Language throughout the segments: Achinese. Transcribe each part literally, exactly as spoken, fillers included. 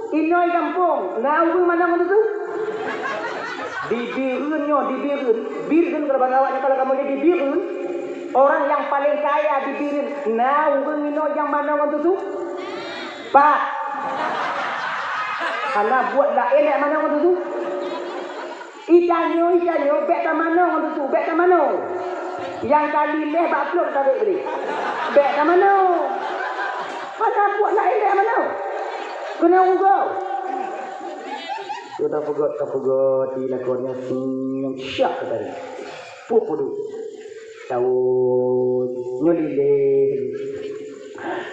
Inoe gampông, na ureuëng manong ngon tutu? Di Bireuen nyoe, di Bireuen. Bireuen kalau bahasa awaknyan, kalau kamoe di Bireuen, orang yang paling kaya di Bireuen, na ureuëng inoe nyang manong ngon tutu? Pat. Hana buet laén nyang manong ngon tutu? Ita nyoe, ita nyoe, bék tamanoe ngon tutu, bék tamanoe. Nyang kali lhèe bak plôk tabék bri. Bék tamanoe. Hana buet laén bék tamanoe. Keuneuk ugoe. Sudah peugöt, ka peugöt, di lakoe nyan senyum syak tadi. Pup puduk. Tawon, nyoe lileh.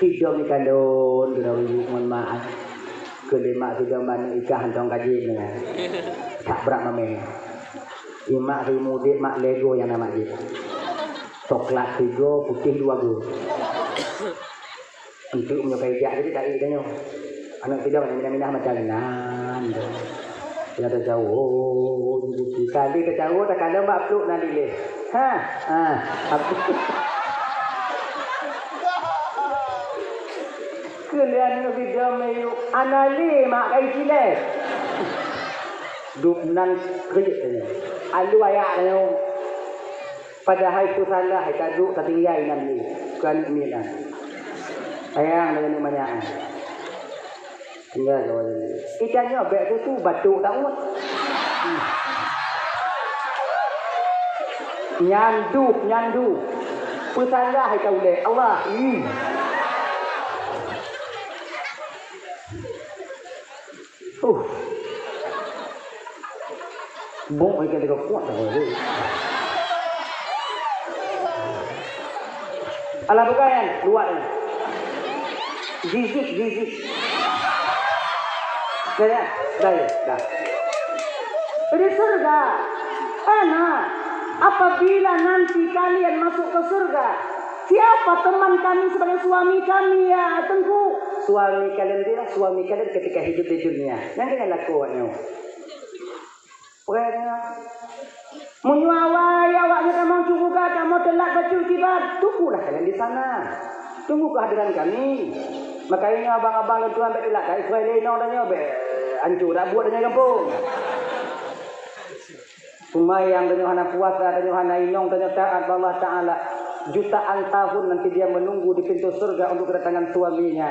Sidom ikalon, geurau yuk, mohon maaf. Keu lé mak sidom manok ikah hantong kaji nyan. Tak brat mamé. Imak si mudek mak lego nyang nama jih. Coklat tiga, putih dua go. Untuk meunyoe kai jak jadi tak ada nyoe. Aneuk sidom minah-minah macam nan. Bila teujawo, kali teujawo, takalon bak plôk na lileh. Ha, ha. Keulian nyoe bidom meyueb, ana lé mak kai cilée. Dup nan kriet nyoe. Alu ayak nyoe. Padahai peusalah ka duek tatinggai nan lé. Keu aneuk miet nyan. Sayang deungon aneuk manyak nyan. Tinggai keu awak nyan. Ikan nyoe bék tutu batuk tak uet. Nyan dup, nyan dup. Peusalah ka ulée. Allah. Ih. Uh. Bok ikan tiga kuat dah. Alah bukan, luat ni. Jijik, jijik. Dah, ya? Dah, ya? Dah. Di surga. Ana, apabila nanti kalian masuk ke surga, siapa teman kami sebagai suami kami, ya Teungku? Suami kalian dia, suami kalian ketika hidup di dunia. Nyang kena lakukan nyoe. Peue nyoe? Meunyoe awai awaknyan tamong syeuruga, kamoe teulat bacut kiban, tunggulah kalian di sana. Tunggu kehadiran kami. Makanya abang-abang lôn tuan bék teulat, kai Israel inong tanyoe bék ancô dak buet tanyoe gampông. Seumayang tanyoe hana puasa, tanyoe hana inong, tanyoe taat bak Allah Taala. Jutaan tahun nanti dia menunggu di pintu surga untuk kedatangan suaminya.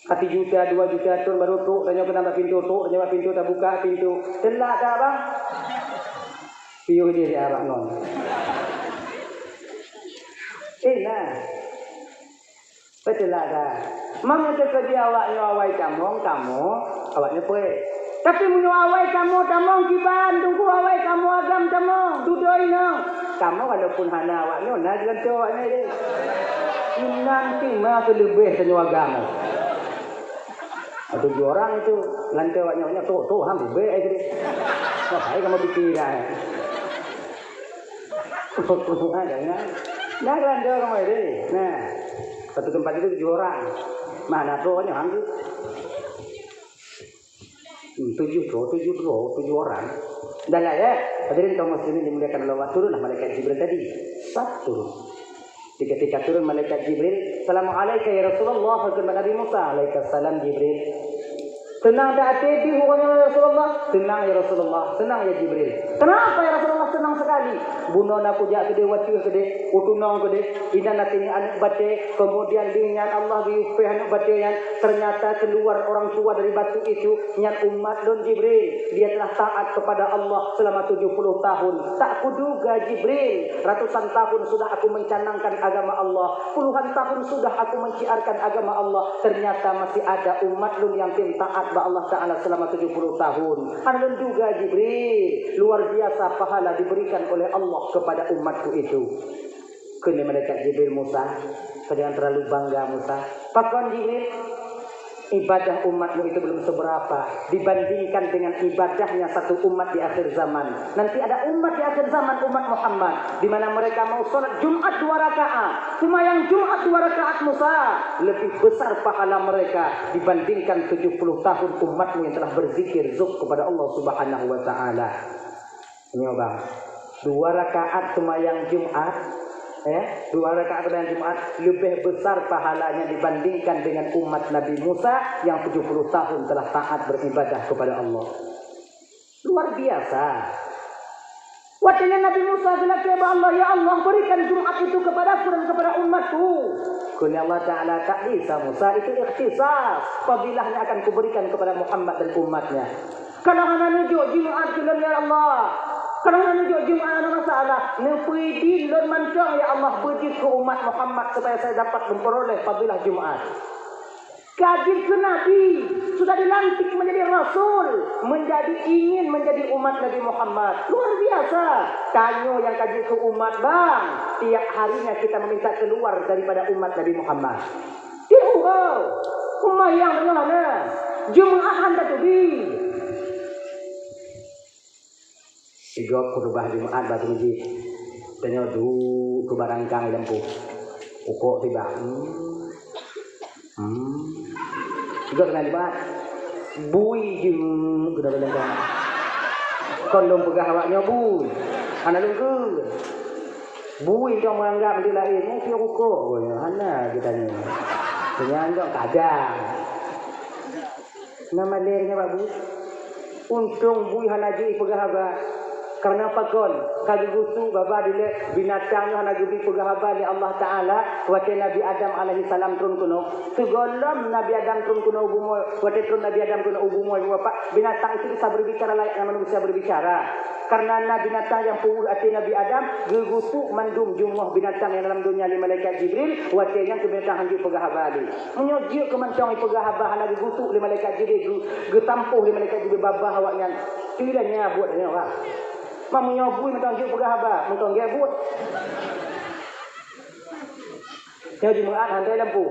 Satu juta, dua juta thon baru trok, tanyoe keunan bak pintu, trok, tanyoe bak pintu, tabuka pintu. Teulat dah, bang? Piôh jih di abang ngon. Eh, nah. Beuteulat dah. Meunyoe teukeudi awaknyoe awai tamong, kamoe, awaknyoe puléh. Tapi meunyoe awai kamoe tamong kiban, tunggu awai kamoe agam tamong, dudoe inong. Kamoe walaupun hana awaknyoe, na geugantoe awaknyoe deh. Inan pih ma keuleubeh tanyoe agam. Tujoh orang itu, lantai awaknyoe, awaknyoe toh, toh, ham bubek ai tadi. Wah, hai kamoe pike dah. Ada kan? Nah, lantai kamoe deh. Nah, satu tempat itu tujuh orang. Mana toh awaknyoe, ham tu? Hmm, tujuh tu, tujuh tu, tujuh orang. Dah lah ya, hadirin kaum muslimin dimuliakan Allah, turunlah malaikat Jibril tadi. Sat turun. Ketika turun malaikat Jibril, "Assalamualaikum ya Rasulullah," kheun Nabi Musa, "Alaikumsalam Jibril." "Seunang that até deuh uroe nyoe ya Rasulullah?" "Seunang ya Rasulullah, seunang ya Jibril." "Kenapa ya Rasulullah seunang sekali?" "Bunoe na kujak keudeh, watèe keudeh, kutunong keudeh, inan na tinggong aneuk batèe, kemudian deuh nyan Allah geuyue pèh aneuk batèe nyan, ternyata keluar orang tua dari batu itu, nyan umat lôn Jibril, dia telah taat kepada Allah selama tujuh puluh tahun. Tak kuduga Jibril, ratusan tahun sudah aku mencanangkan agama Allah, puluhan tahun sudah aku menciarkan agama Allah, ternyata masih ada umat lôn nyang tem taat bak Allah Taala selama tujuh puluh tahun. Hana lôn duga Jibril, luar biasa pahala diberikan oleh Allah kepada umatku itu." Kheun malaikat Jibril, "Musa, kau jangan terlalu bangga, Musa." "Pakon, Jibril?" "Ibadah umatmu itu belum seberapa dibandingkan dengan ibadahnya satu umat di akhir zaman. Nanti ada umat di akhir zaman, umat Muhammad, di mana mereka mau sholat Jumat dua rakaat, sembahyang Jumat dua rakaat, Musa, lebih besar pahala mereka dibandingkan tujuh puluh tahun umatmu yang telah berzikir, zuk kepada Allah Subhanahu wa Ta'ala." Nyoe, bang. Dua rakaat seumayang Jumat, Ya, dua rakaat sembahyang Jumat lebih besar pahalanya dibandingkan dengan umat Nabi Musa yang tujuh puluh tahun telah taat beribadah kepada Allah. Luar biasa. Watèe nyan Nabi Musa geulakèe bak Allah, "Ya Allah, berikan Jumat itu kepadaku dan kepada umatku." Kheun Allah Ta'ala, "Tak bisa, Musa, itu ikhtisas. Fadilahnya akan kuberikan kepada Muhammad dan umatnya." Kalau hana neujok Jumat keu lôn, ya Allah. Kalau hana neujok Jumat, hana masalah. Neupeue idin lôn mantong, ya Allah, beujeuet keu umat Muhammad supaya saya dapat memperoleh fadilah Jumat. Ka jeuet keu nabi, sudah dilantik menjadi rasul, menjadi, ingin menjadi umat Nabi Muhammad. Luar biasa. Tanyoe nyang ka jeuet keu umat, bang. Tiap harinya kita meminta keluar daripada umat Nabi Muhammad. Tiep uroe, seumayang teungoh na, Jumat han tateubi. Sigoe khutubah Jumat bak masjid. Tanyoe duek keu barangkang lam pue. Ukok sibak. Hmm. Hmm. Sigoe keunan Jumat. Bui jeuet keunan barangkang. Kon lôn peugah awak nyoe bui. Hana lôn kheun. Bui nyoe meunganggap di laén, "Eh, piôh rukok," oh, ya, hana geutanyoe. Meunganggap kadang. Na malèe nyan bak bui. Untông bui hana jeuet peugah haba. Kareuna pakon? Ka geugusut babah dilèe binatang nyoe hana geubri peugah haba lé Allah Ta'ala watèe Nabi Adam alaihissalam trôn keunoe. Sigohlom Nabi Adam trôn keunoe u bumoe, watèe trôn Nabi Adam keunoe u bumoe, Bapak, binatang itu bisa berbicara layaknya manusia berbicara. Kareuna na binatang nyang peuweueh até Nabi Adam, geugusut mandum jumlah binatang nyang dalam donya lé malaikat Jibril, watèe nyan keu binatang hanjeuet peugah haba lé. Meunyoe jeuet keu mantong jipeugah haba hana geugusut lé malaikat Jibril, geu-, geutampôh lé malaikat Jibril babah awaknyan, teuh dah nyan buet nyan, wah. Ma meunyoe bui mantong jeuet peugah haba, mantong gèt buet. Nyoe Jumat han trép lam pue.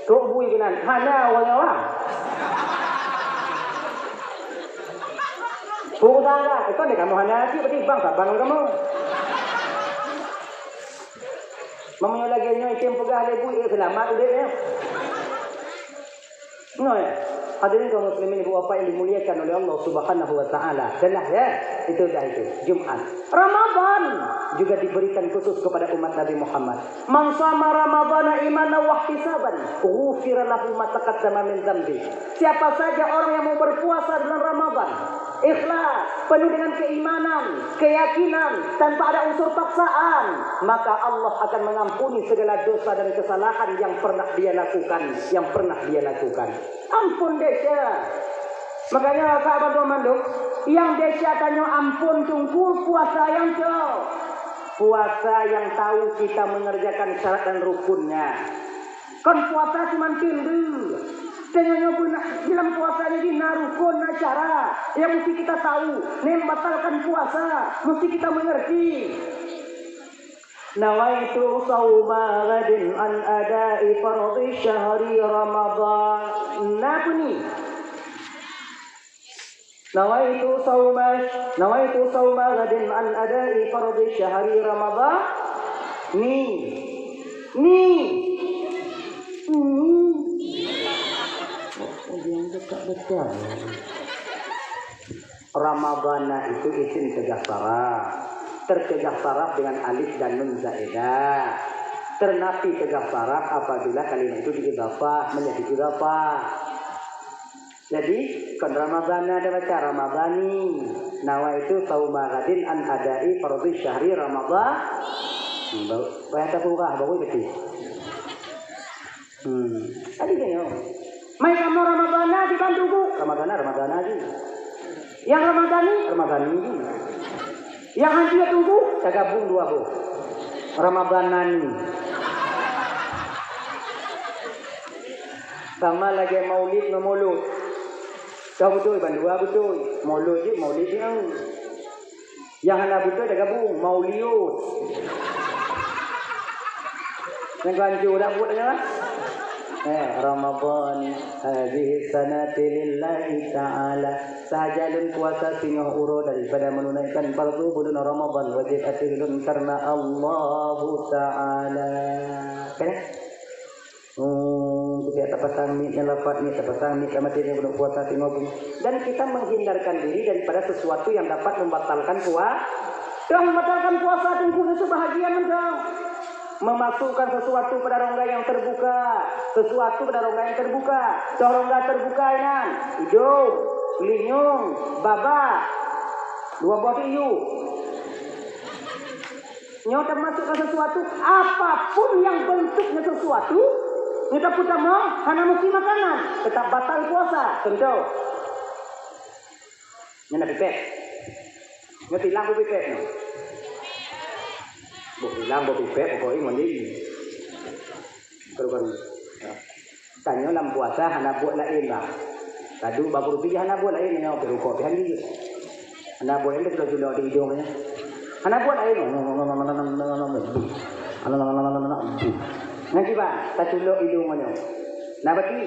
Trok bui keunan, hana ureueng awam. Pue usaha, eh, kon deh kamoe hana até, berarti bang saban kamoe. Meunyoe lagèe nyoe item peugah lé bui, eh, seulamat udép nyoe. Nyoe, hadirin kaum muslimin ibu bapak yang dimuliakan oleh Allah Subhanahu wa Ta'ala. Dah lah, ya, itu dah itu, Jumat. Ramadan juga diberikan khusus kepada umat Nabi Muhammad. "Man shama Ramadana imanan wahtisaban, ghufira lahu ma taqaddama min dzanbi." Siapa saja orang yang mau berpuasa di bulan Ramadan, ikhlas, penuh dengan keimanan, keyakinan, tanpa ada unsur paksaan, maka Allah akan mengampuni segala dosa dan kesalahan yang pernah dia lakukan, yang pernah dia lakukan. Ampôn desya. Makanya, sahabat mandum, nyang desya tanyoe ampôn teungku puasa nyang cok. Puasa nyang tahu kita mengerjakan syarat dan rukunnya. Kon puasa cuma teumbeue. Tanyoe nyoe beuna, dalam puasa nyoe na rukun, na syarat. Nyang mesti kita tahu, nyang membatalkan puasa, mesti kita mengerti. Nawaitu shauma ghadin an ada'i fardhi syahri Ramadhan. Nah, apa ni? Nawaitu shauma, nawaitu shauma ghadin an ada'i fardhi syahri Ramadhan. Ni. Ni. Ni. Oh, dia dekat betul. Ramadana itu isim teugah saraf. Terteugah saraf dengan alif dan nun zaidah. Teunafi teugah saraf apabila kalimat itu diidhafah menjadi idhafah. Jadi, kon Ramadana tabaca, Ramadani. Nawaitu shauma ghadin an ada'i fardhi syahri Ramadhan. Hmm, baru, payah tapeugah, baru beutôi. Hmm. Tadi kan, ya. Mai kamoe Ramadana di Bandung, Bu. Ramadana, Ramadana lagi. Nyang Ramadani, Ramadani lagi. Nyang hanjeuet tunggu, tagabung dua boh. Ramadhanani. Sama lagèe maulid ngon mulud. Ka beutôi, bandua beutôi. Mulud jeuet, maulid jeuet. Nyang hana beutôi tagabung, mauliud. Nyang ganjur dak buet nyoe. Eh, Ramadhan hadhihi sanati lillahi ta'ala. Sahaja lôn puasa singoh uroe daripada menunaikan fardu buleuen Ramadhan wajéb ateueh lôn karena Allahu Ta'ala. Kan? Hmm, setiap tapasang miet nyan lafaz miet, tapasang miet ka maté nyan buleuen puasa singoh pun. Dan kita menghindarkan diri daripada sesuatu yang dapat membatalkan pua-, yang membatalkan puasa, Teungku, nyoe bahagian mantong. Memasukkan sesuatu pada rongga yang terbuka, sesuatu pada rongga yang terbuka. Toh rongga terbuka inan, idong, linyong, babah, dua boh tiyu. Nyoe termasukkan sesuatu, apapun yang bentuknya sesuatu, nyoe tapeutamong hana mesti makanan, tetap batal puasa. Contoh, nyoe na pipet. Nyoe tilang boh pipet nyoe. Boh tilang boh pipet pokoknya ngon diri. Baru-baru. Ya. Tanyoe lam puasa hana buet laén, bah. Kadu bak rupiah hana buet laén, nyoe pih rukok pih hana. Hana buet laén, teuculok-culok di idong nyoe. Hana buet laén. Ngan kiban, teuculok idong nyoe. Nah, berarti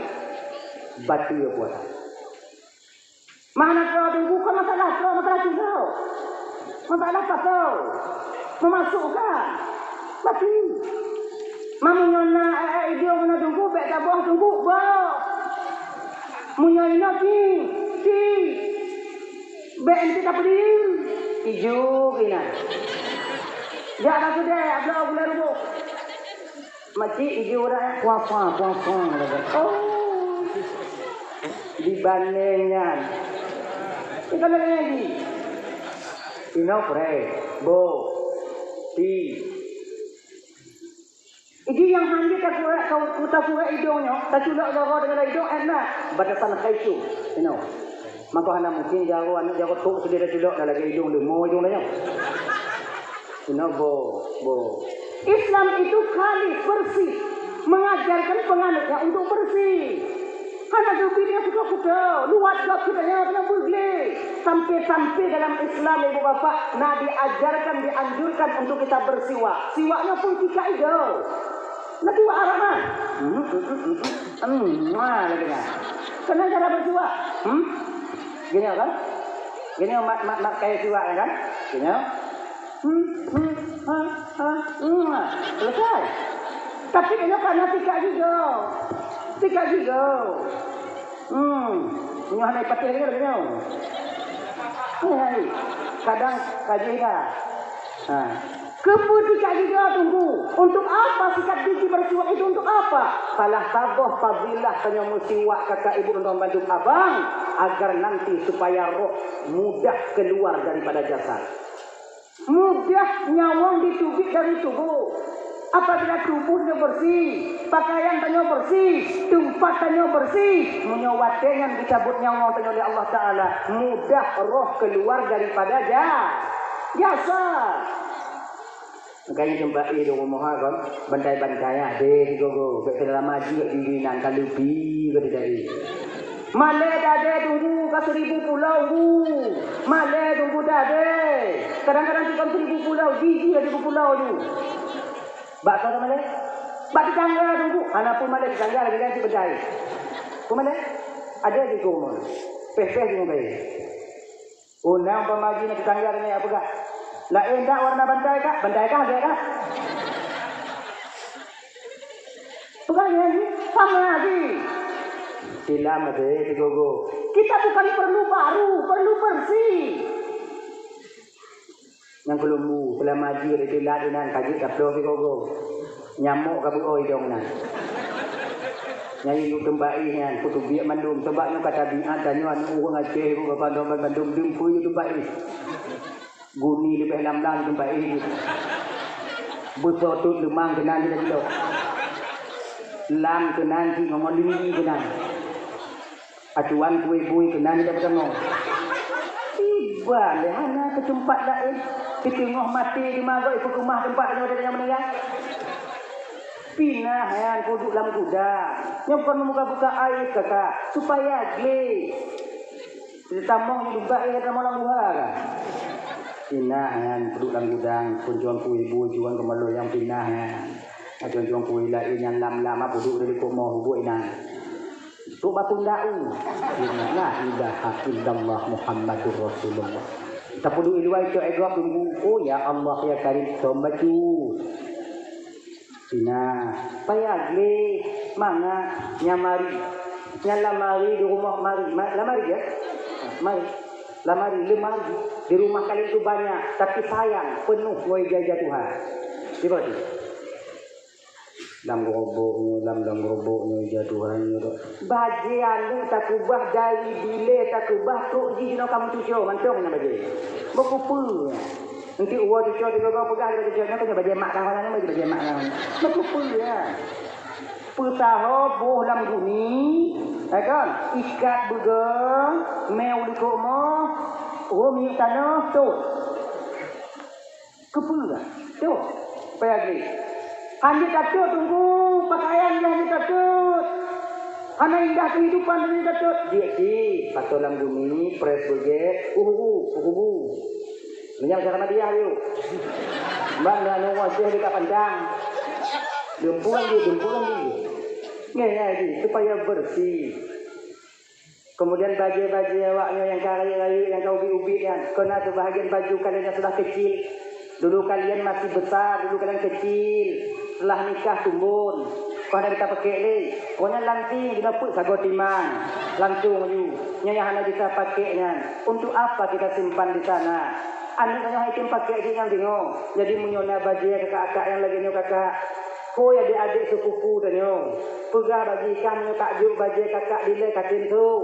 batal puasa. Mana kau tunggu kau masalah kau, masalah tu kau. Masalah apa kau? Memasukkan. Tapi. Mamu nyona eh, eh, idong mana tunggu, bek taboh tunggu, boh. Munyo ino ki, ki. Bek enti tak pedih. Ijo kina. Jak tak sudah, abla gula rubuk. Makcik iji urang nyan, "Puasa, puasa," kata. Oh. Dibanding nyan. Kita lagi ngaji. Inoe preh, bo, ti. Iji nyang hana takurek, kau takurek idong nyoe, taculok jaroe deungon idong, eh, na batasan khaisyum. Inoe. Maka hana mungkin jaroe, aneuk jaroe trok seudeh taculok, dah lagèe idong leumo idong nyoe. Inoe bo, bo. Islam itu khalis, bersih, mengajarkan penganutnya untuk bersih. Hana geubi dia kuto-kuto, luwat gob kita nyoe keuneuk beugleh. Sampai-sampai dalam Islam, ibu bapak, na diajarkan, dianjurkan untuk kita bersiwak. Siwak nyoe pun sikat idong. Na siwak Arab mah. Hmm, hmm, hmm, hmm, hmm. Hmm, wah, lagi dah. Kena cara bersiwak. Hmm? Gini kan? Gini mat, mat, mat kayak siwak ya kan? Gini. Hmm, hmm, ha, ha, hmm, ha. Selesai. Tapi kena karena sikat gigi. Sikat gigi. Hmm. Punya hana ipatih lagi dah punya. Hai, hai. Kadang kaji dah. Ha. Keupeue sikat gigi tunggu? Untuk apa sikat gigi bersiwak itu? Untuk apa? Salah saboh fadilah tanyoe meusiwak kakak ibu dan bandum abang, agar nanti supaya roh mudah keluar daripada jasad. Mudah nyawöng jiteubiet dari tuboh. Apabila tuboh nyoe bersih, pakaian tanyoe bersih, teumpat tanyoe bersih, meunyoe watèe nyan geucabot nyawöng tanyoe lé Allah Taala, mudah roh keluar daripada ja-, jasad. Makanya teumpat éh di rumoh ha kon, bantai-bantai ah, deh sigogo, bèk teulama jeuet di inan ka leubi ka teuka éh. Malèe dadeh tunggu ka seribu pulau hu. Malèe tunggu dadeh. Kadang-kadang tukang seribu pulau, jiji ada seribu pulau tu. Bak kau malèe? Bak tetangga tunggu. Hana pun malèe tetangga lagi ganti bedai. Pun malèe? Ada di rumah. Peh-peh di rumah. Oh, na umpama jih na tetangga deungon peugah, "Laén dak warna bantai kah? Bantai kah lagèe kah?" Peugah nyan jih, sama jih. Silam aja, eh, sigogo. Kita bukan perlu baru, perlu bersih. Nyang keulumbu, seulama jih di silat inan ka jeuet ka ploh sigogo. Nyamok ka beuo idong nyan. Nyan yue teumpat éh nyan, peuteubiet mandum, sabab nyoe ka tabiat tanyoe aneuk ureueng Aceh, ibu bapa dong bandum dum peue yue teumpat éh. Guni leubeh lam-lam teumpat éh jih. Beusoe tot leumang keunan jih lagèe dok. Lam keunan jih ngon linggi keunan. Acuan kue bui keunan jih lagèe tanong. Iban lé hana keu teumpat laén. Siteungoh maté di magok ipeukeumah teumpat nyoe nyang meuninggai. Pinah nyan peuduek lam gudang. Nyoe kon muka-buka aib kakak, supaya gleh. Tamong nyoe juga ya tamong lam luha ka. Pinah nyan peuduek lam gudang, peujuang kue bui, juang keumaloi nyang pinah nyan. Juang-juang kue laén nyang lam-lam peuduek di likot moh buet inan. Trok bak tunda u. La ilaha illallah Muhammadur Rasulullah. Tapeuduek i luwa icok égop tunggu. Oh ya Allah ya Karim, tom bacut. Sina, payah gleh, mangat, nyang mari. Nyang lamari di rumoh mari. Ma-, lamari ya? Mari. Lamari, lemari. Di rumah kalian tu banyak, tapi sayang, penuh ngon ija-ija Tuhan. Di bawah tu. Lam geurobok nyoe, lam, lam geurobok nyoe, ija Tuhan nyoe. Bajée aneuk takeubah dari dilée takeubah trok jih jinoe ka meucuco mantong nyan bajée. Meukupeue. Eunteuk uroe cuco sigoe-goe peugah lé cuco nyoe, "Nyoe bajée mak kah, nyoe bajée mak kah." Meukupeue nyan. Peusaho boh lam guni, ya kan? Ikat beugoe, mé u likot moh, rhom miyueb tanoh, tot. Keupeue? Tuh, payah jih. Hana tatot, Teungku, pakaian jih hana tatot. Hana indah keuhidupan hana tatot. Jih cit, pasoe lam guni, preh beugét, uhu, uhu. Meunyoe cara Madiyah yuk. Mbak, nggak nunggu sih dekat pandang. Dumpeue jih, dumpeue jih. Nggak, nggak jih, supaya bersih. Kemudian bajée-bajée awak nyoe nyang ka rayeuk-rayeuk, nyang ka ubit-ubit nyan, kon na seubahagian baju kalian nyang sudah kecil. Dulu kalian masih besar, dulu kalian kecil. Setelah nikah tumbon. Kon hana bisa pakèk lé. Kon nyan lansing, jinoe peuet sagoe timang. Langsung aju. Nyan nyang hana bisa pakèk nyan. Untuk apa kita simpan di sana? Aneuk tanyoe hai tem pakèk jih nyang singoh. Jadi meunyoe na bajée kakak-kakak nyang lagée nyoe kakak, hôi adék-adék seupupu tanyoe, peugah bak jih kah meunyoe ka jok bajée kakak dilée ka tem sôk.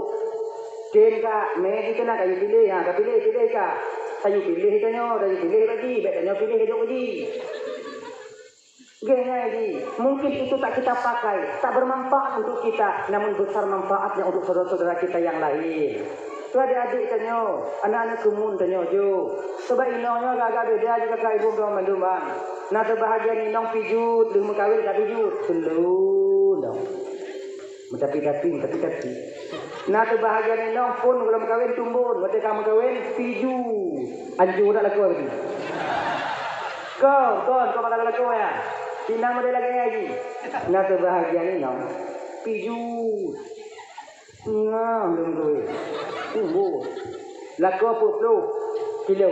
Tem kak, mé jih keunan kayue piléh, ha, ka piléh, piléh kah. Kayue piléh tanyoe, kayue piléh bak jih, bék tanyoe piléh kajok bak jih. Gét nyan jih, mungkin itu tak kita pakai, tak bermanfaat untuk kita, namun besar manfaatnya untuk saudara-saudara kita yang lain. Tu adik-adik tanyoe, aneuk-aneuk keumun tanyoe jok. Sabab inong nyoe agak-agak beda jih kakak ibu droe mandum bang. Na teubahagian inong pijut, lheueh meukawen ka pijut. Teulo dong. Meutapi-tapi, meutapi-tapi. Na teubahagian inong phon gohlom meukawen tumbon, watée ka meukawen pijut. Anjur that lakoe tadi. Kon, kon, kon mata lakoe ya. Pinang model lagée nyan jih. Na teubahagian inong pijut. Nah, lôn tui. Tunggu. Lakoe peuet ploh kilo.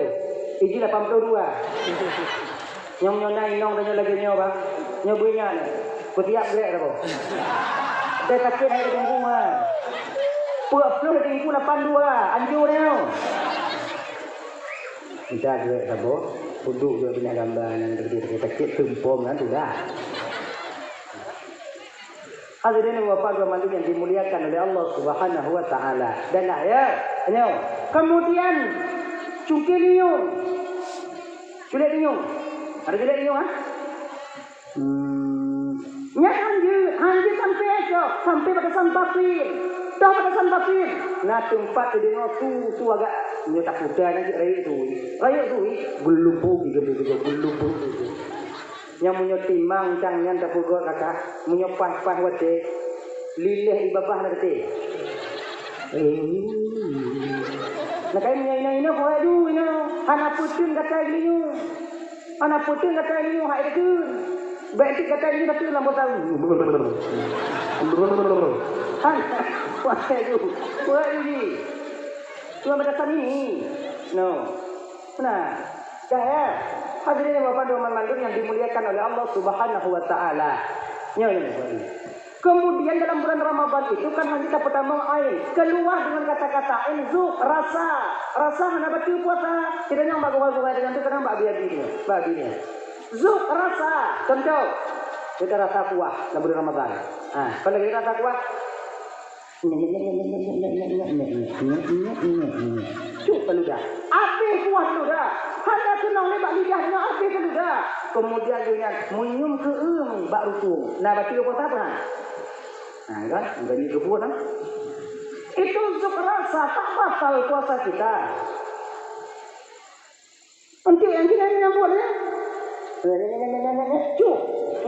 Iji lapan ploh dua. Nyang nyoe na inong tanyoe lagée nyoe, bang. Nyoe bui nyan. Peutiap grek saboh. Dai sakét hai tunggu, ha. Peuet ploh tunggu lapan dua. Anjur nyoe. Kita grek saboh. Uduk juga bina gambar nyan gede sakét tumpom kan sudah. Hadirin wa hadirat yang dimuliakan oleh Allah Subhanahu wa taala. Dan ayat, nyoe. Kemudian cungké linyueng. Culek linyueng. Ada culek linyueng, ha? Hmm. Nyan hanjeuet, hanjeuet sampai esok, sampai batasan batin. Toh batasan batin. Nah, teumpat teudeungoe su, su agak nyoe takuta nyan cit rayeuk tui. Rayeuk tui, geulubuk, geulubuk, geulubuk. Nyang meunyoe timang cang nyan tapeugot kakak, meunyoe paih-paih watée, lileh ié babah na geuté. Nah, kai meunyoe inoe-inoe, buat ju inoe, hana peuteun gata ié linyueng. Hana peuteun gata ié linyueng hai deukeu. Bék tik gata ié linyueng gata lam botol. Han, buat ju, buat ju jih. Cuma batasan ini. No. Nah. Dah ya. Hadirin yang Bapak dan Ibu mandum yang dimuliakan oleh Allah Subhanahu wa taala. Nyoe, nyoe, nyoe. Kemudian dalam bulan Ramadan itu kan hanya kita pertama ain keluar dengan kata-kata ain zuk rasa, rasa hana baca puasa. Tidak nyang bagus bagus dengan itu kadang bak biadi dia, bak biadi. Zuk rasa, contoh kita rasa kuah dalam bulan Ramadan. Ah, kalau kita rasa kuah, Cuk ka ludah. Abéh kuah ludah. Hana keunong lé bak lidah nyoe abéh ka ludah. Kemudian geuhnyan meunyium keu-eung bak rukung. Nah, berarti puasa apa? Nah, kan? Enggak dikebut, kan? Itu untuk rasa tak batal puasa kita. Enteuk nyang kira nyang buet nyan. Cuk,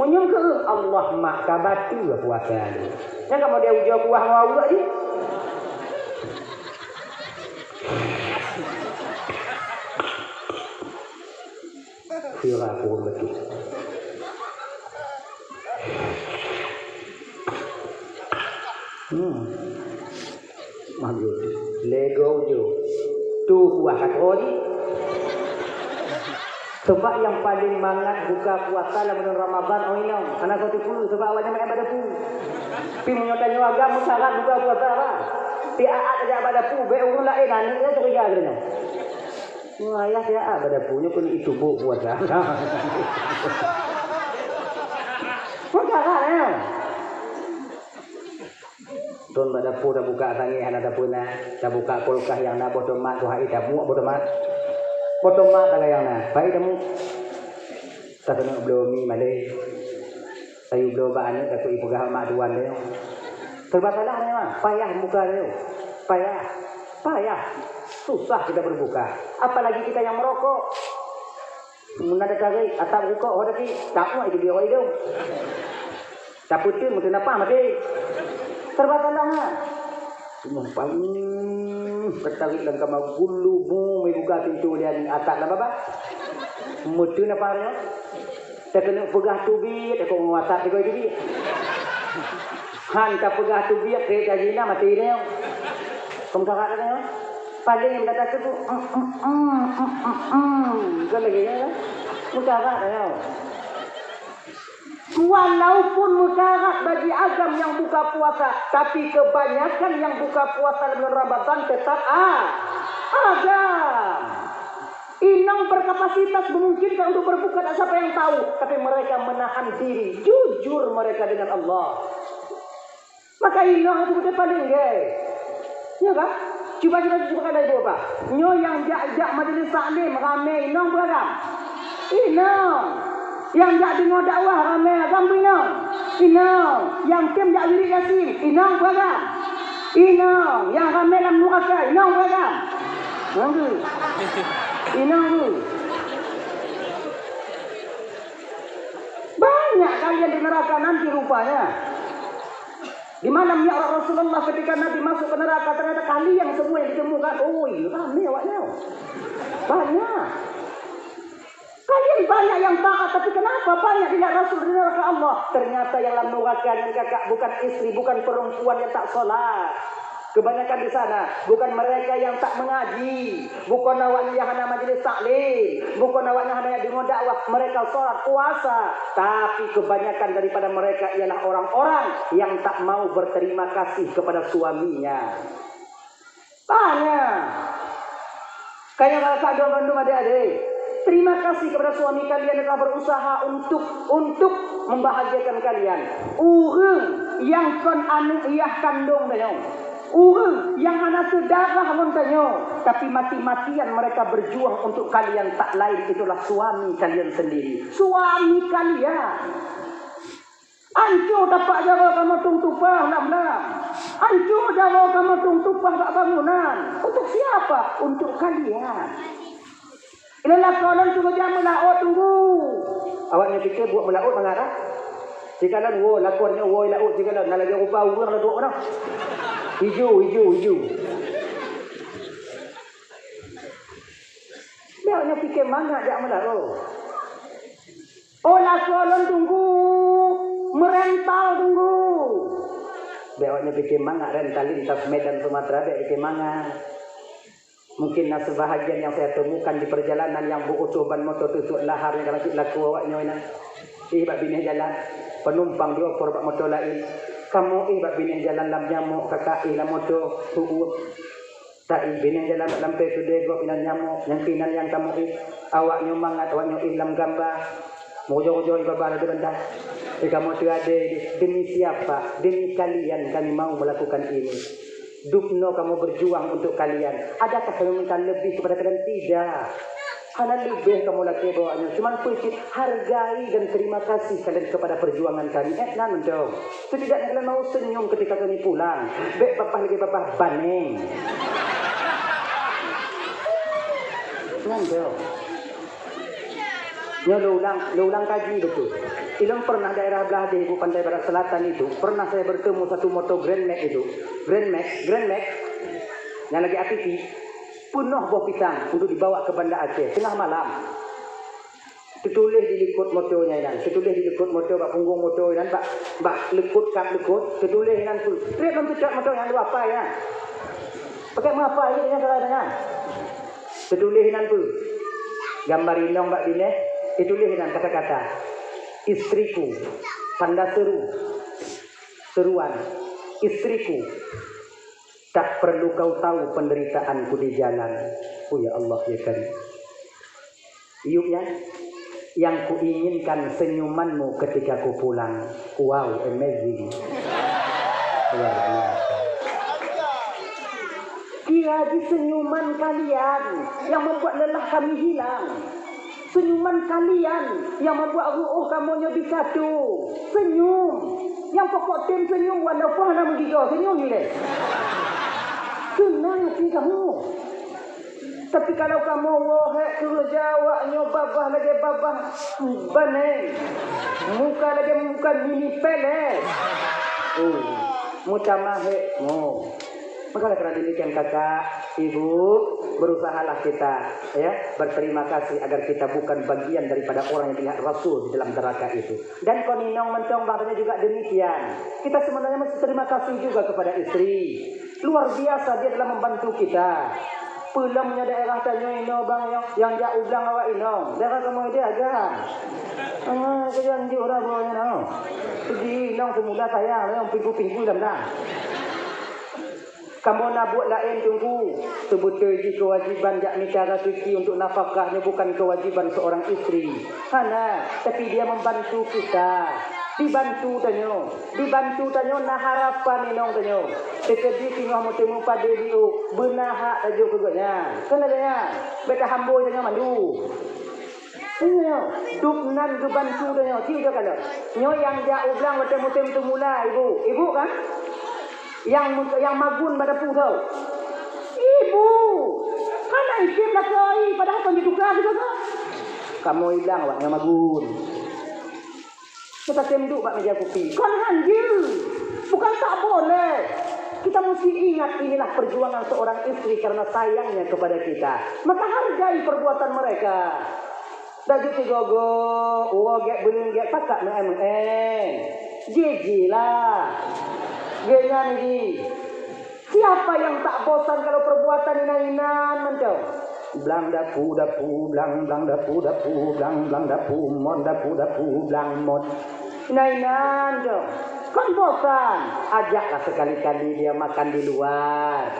meunyoe keu Allah mak ka bateue puasa lé. Nyang ka model ujoe kuah ngon aweuek jih. Kira aku betul. Hmm. Magrib. Lego ujoe. Tu kuah ka troh jih. Sebab nyang paleng mangat buka puasa lam bulan Ramadan, oh inong. Hana soe teupeu, sebab awaknyan meu'en bak dapu. Tapi meunyoe tanyoe agam meusarat buka puasa, bah. Ti aat tajak bak dapu, bék ureueng laén, aneuk nyan curiga keu tanyoe. Nyoe ayah siat bak dapu, nyoe keuneuk itubôk puasa. Meusarat Thon bak dapu tabuka sangéh hana tapeuna, tabuka kulkas nyang na boh tomat, keuhai tamuek boh tomat. Boh tomat sagai nyang na, pai tamuek. Takeuneuk bloe mi malée. Tayue bloe bak aneuk takeuneuk ipeugah mak tuan tanyoe. Serba salah tanyoe, payah muka tanyoe. Payah. Payah. Susah kita berbuka. Apalagi kita yang merokok. Mun na teutarek, atap rukok ho daki, tamuek itu di awak idong. Tapeuteun meuteun apa maté. Serba salah ha. Numpang, hmm, teutarek lam kama gulu bu meubuka pintu lian atak lam babah. Meuteun apa nyoe? Takeuneuk peugah teubiet, takeuneuk ngon atak tiga teubiet. Han tapeugah teubiet, keu tajina maté nyoe. Peungkarat nyoe. Paléng nyang gata teupeu, em, em, em, em, em, em. Bukan lagi ya, kan? Meukarat ya. Walaupun meukarat bagi agam nyang buka puasa, tapi kebanyakan nyang buka puasa dalam bulan Ramadan tetap a-, agam. Inong berkapasitas memungkinkan untuk berbuka, tak siapa yang tahu, tapi mereka menahan diri, jujur mereka dengan Allah. Maka inong itu beutôi paleng gèt. Ya kan? Cuba kita cuba kata ibu apa? Nyoe nyang jak-jak majelis taklim ramé inong beuragam. Inong. Nyang jak deungoe dakwah ramé agam inong. Inong. Nyang tem jak wirid Yasin, inong beuragam. Inong. Nyang ramé lam nuraka, inong beuragam. Nanggu. Inong tu. Banyak kalian di neraka nanti rupanya. Di malam Mi'raj Rasulullah ketika Nabi masuk ke neraka, ternyata kalian semua yang ditemukan. Oi, ramé awaknyoe. Banyak. Kalian banyak yang taat, tapi kenapa banyak dilihat Rasul di neraka Allah? Ternyata yang lam nuraka nyan kakak bukan istri, bukan perempuan yang tak salat. Kebanyakan di sana bukan mereka yang tak mengaji, bukan awaknyan yang hana majelis taklim, bukan awaknyan hana deungoe dakwah, mereka salat, puasa. Tapi kebanyakan daripada mereka ialah orang-orang yang tak mau berterima kasih kepada suaminya. Banyak. Kaya masa dua bandum adik-adik. Terima kasih kepada suami kalian yang telah berusaha untuk, untuk membahagiakan kalian. Ureueng nyang kon aneuk yah kandong tanyoe. Ureueng nyang hana seudarah ngon tanyoe, tapi mati-matian mereka berjuang untuk kalian, tak lain itulah suami kalian sendiri. Suami kalian. Anco tapak jaroe kamoe tueng tupah lam-lam. Anco jaroe kamoe tueng tupah bak bangunan. Untuk siapa? Untuk kalian. Ilôn lakoe lôn teungoh jak meulaôt tunggu. Awaknyan pike buet meulaôt mangat ah. Sikalon woe lakoe nyoe woe laôt sikalon, na lagèe rupa ureueng ladôk keunoe. Ijo, ijo, ijo. Bèk awaknyan pike mangat jak meulaôt. Oh lakoe lôn tunggu, meurentau tunggu. Bèk awaknyan pike mangat rentau lintas Medan Sumatera, bèk pike mangat. Mungkin na seubahagian nyang saya temukan di perjalanan nyang beuotoh ban moto teusuet lahar nyang ka cit lakoe awaknyoe nyan. Éh bak binéh jalan, penumpang diopor bak moto laén. Kamoe éh bak binéh jalan lam nyamok, kakak éh lam moto, hu-, hu-. Taéh binéh jalan bak lampée keudée gob inan nyamok, nyang keuh inan nyang kamoe éh. Awaknyoe mangat, awaknyoe éh lam gamba. Meuujoe-ujoe ié babah lagèe banda. Éh kamoe teuadée, demi siapa? Demi kalian kami mau melakukan ini. Dubnoe kamoe berjuang untuk kalian. Adakah kami minta lebih kepada kalian? Tidak. Hana leubeh kamoe lakée bak awaknyoe, cuman peue cit hargai dan terima kasih kalian kepada perjuangan kami. Eh, nan mantong. Setidaknya kalian mau senyum ketika kami pulang. Bèk babah lagèe babah baneng. Nan mantong. Nyoe lôn ulang, lôn ulang kaji beutôi. Ilôn pernah daerah blah deh ibu pantai barat selatan itu, pernah saya bertemu satu moto Grand Max itu. Grand Max, Grand Max. Nyang lagèe A T V. Peunoh boh pisang untuk dibawa ke Banda Aceh tengah malam. Teutuléh di likot moto nyan inan, teutuléh di likot moto bak punggong moto inan, bak, bak likot kap likot, teutuléh inan peue. Trép lom teucok moto nyan dua pai nyan. Pakai meuapa ié nyan salah nyan. Teutuléh inan peue. Gambar inong bak binéh, teutuléh inan kata-kata. Istriku, tanda seru, seruan, istriku. Tak perlu kau tahu penderitaanku di jalan. Oh ya Allah ya Karim. Yuk ya, yang kuinginkan senyumanmu ketika ku pulang. Wow, amazing. Luar biasa. Kira jih senyuman kalian yang membuat lelah kami hilang. Senyuman kalian yang membuat ruoh kamoe nyoe beusatu. Senyum. Nyang pokok tem senyum, walaupun hana meugigoe, senyum je lé. Seunang até kamoe. Tapi kalau kamoe woe hék keureuja awak nyoe babah lagèe babah baneng, muka lagèe muka mini peles. Oh, meutamah hék mo. Maka karena demikian kakak, ibu, berusahalah kita, ya, berterima kasih agar kita bukan bagian daripada orang yang dilihat Rasul di dalam neraka itu. Dan kon inong mantong bang tanyoe juga demikian. Kita sebenarnya mesti terima kasih juga kepada istri. Luar biasa dia dalam membantu kita. Peulom nyoe daerah tanyoe inoe bang, nyang, nyang jak u blang awak inong. Daerah kamoe dia agam. Ah, keujanji uroe boh nyoe. Peugi inong semula sayang, nyang pinggu-pinggu lam blang. Kamoe na buet laén, Teungku. Seubeutôi jih keuwajiban jak mita raseuki untuk nafakah nyoe bukan keuwajiban seorang istri. Hana, tapi dia membantu kita. Dibantu tanyoe. Dibantu tanyoe na harapan inong tanyoe. Teukeudi singoh meuteumé padé di ôk, beuna hak tajok keu gobnyan. Kon lagèe nyan. Bèk tahambôi tanyoe mandum. Nyoe, dub nan geubantu tanyoe, ci ujoe kalon. Nyoe nyang jak u blang watèe musém teumula, ibu. Ibu kan? Nyang mu-, nyang magun bak dapu tau. Ibu, hana item lakèe ai, padahai kon jituka sigoe-goe. Kamoe i blang awak nyang magun. Kita tem duek bak meja kopi. Kon hanjeuet. Bukan tak boleh. Kita mesti ingat inilah perjuangan seorang istri karena sayangnya kepada kita. Maka hargai perbuatan mereka. Laju sigoe-goe, uroe gèt beuleuen gèt pakat meu'en-meu'en. Jiji lah. Gèt nyan jih. Siapa yang tak bosan kalau perbuatan inan-inan mantong? Blang dapu, dapu, blang, blang dapu, dapu, blang, blang dapu, mon dapu, dapu, blang mon. Inan-inan dong. Kon bosan, ajaklah sekali-kali dia makan di luar.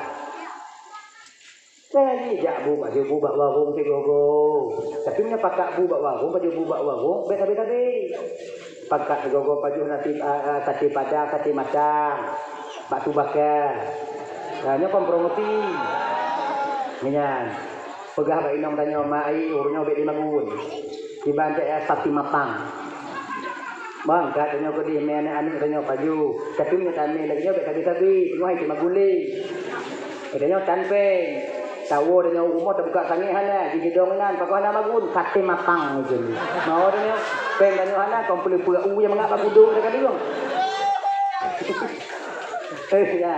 Saya ni jak bu baju bu bak warung sigoe-goe. Tapi meunyoe pakat bu bak warung, baju bu bak warung, bèk sabe-sabe. Pakat sigoe-goe pajoh nasi, a, a, sate padang, sate matang. Bak tubaka. Nah, nyoe kon promosi. Nyan. Peugah bak inong tanyoe, "Mak ai, uroe nyoe bèk dimagun." Kiban cak ya sate matang. Bang, kat tanyoe keudeh, mé aneuk-aneuk tanyoe pajoh. Tapi meunyoe tamé lagèe nyoe bèk sabe-sabe, teungoh hai teuma gulé. Tanyoe tan péng. Tawoe tanyoe u rumoh tabuka sangét hana, jidong inan, pakon hana magun, sate matang macam ni. Mau tanyoe, péng tanyoe hana, kon peuleupeue u nyang mangat bak gudong dekat dong. Eh, ya.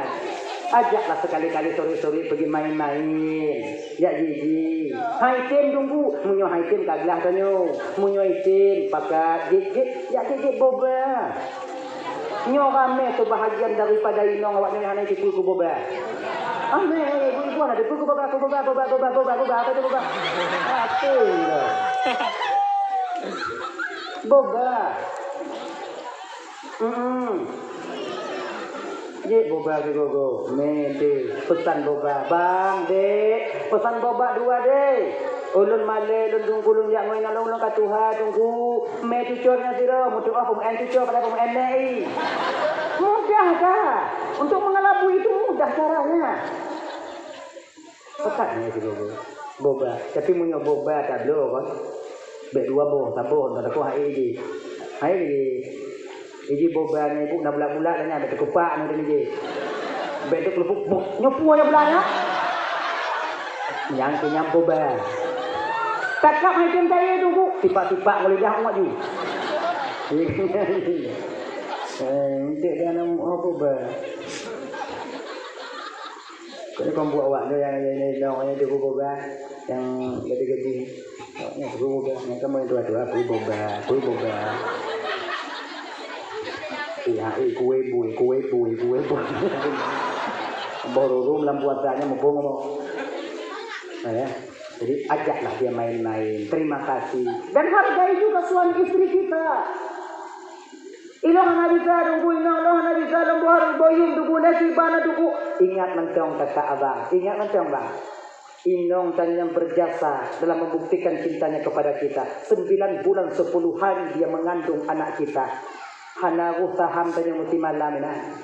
Ajaklah sekali-kali sore-sore pergi main-main. Jak jiji. Hai tem tunggu. Meunyoe hai tem ka glah tanyoe. Meunyoe item pakat jih-jih, jak jih-jih boba. Nyoe ramé seubahagian daripada inong awak nyoe hana jipeu keu boba. Amé, ibu-ibu hana jipeu keu boba, keu boba, boba, boba, boba, boba, apa tu boba? Apa tu? Boba. Hmm. Jih boba sigoe-goe. Meuntèe peusan boba. Bang, dek, peusan boba dua, dek. Ulôn malèe, lôn tunggu lôn jak ngon inong lôn, lôn ka tuha tunggu. Mé cucor nyan sidroe, meutuah peumeu'en cucor pada peumeu'en mé i. Mudah dah. Untuk mengelabui itu mudah caranya. Pekat nyan sigoe-goe. Boba. Tapi meunyoe boba tabloe kon. Bèk dua boh, saboh, entah takot hai jih. Hai jih. Iji boba nyan ibu na bulat-bulat nyan, bèk teukupak nyan tadi jih. Bèk teukeulupuk, boh, nyoe pue nyoe beulanya. Nyang keu nyang boba. Takab hai tem caya tu, Bu. Tipak-tipak ngon lidah awak ju. Eh, entek dengan nama boba. Kau ni pembuat awak tu yang, yang, yang, yang, yang, yang, yang, yang, yang, yang, yang, Nyan peuboba, nyan kamoe tuha-tuha peuboba, peuboba. Iya, eh, kue bui, kue bui, kue bui. Boh rurung lam puasanya muphom apa? Nah, ya. Jadi, ajaklah dia main-main. Terima kasih. Dan hargai juga suami istri kita. Ilong hana bisa tunggu, inong ilong hana bisa lom boh hareuboyum tunggu, nasi bana tunggu. Ingat mantong kata abang. Ingat mantong, Bang. Inong tanyoe nyang berjasa dalam membuktikan cintanya kepada kita. Sembilan bulan sepuluh hari dia mengandung anak kita. Hana roh saham tanyoe meusti malam inan.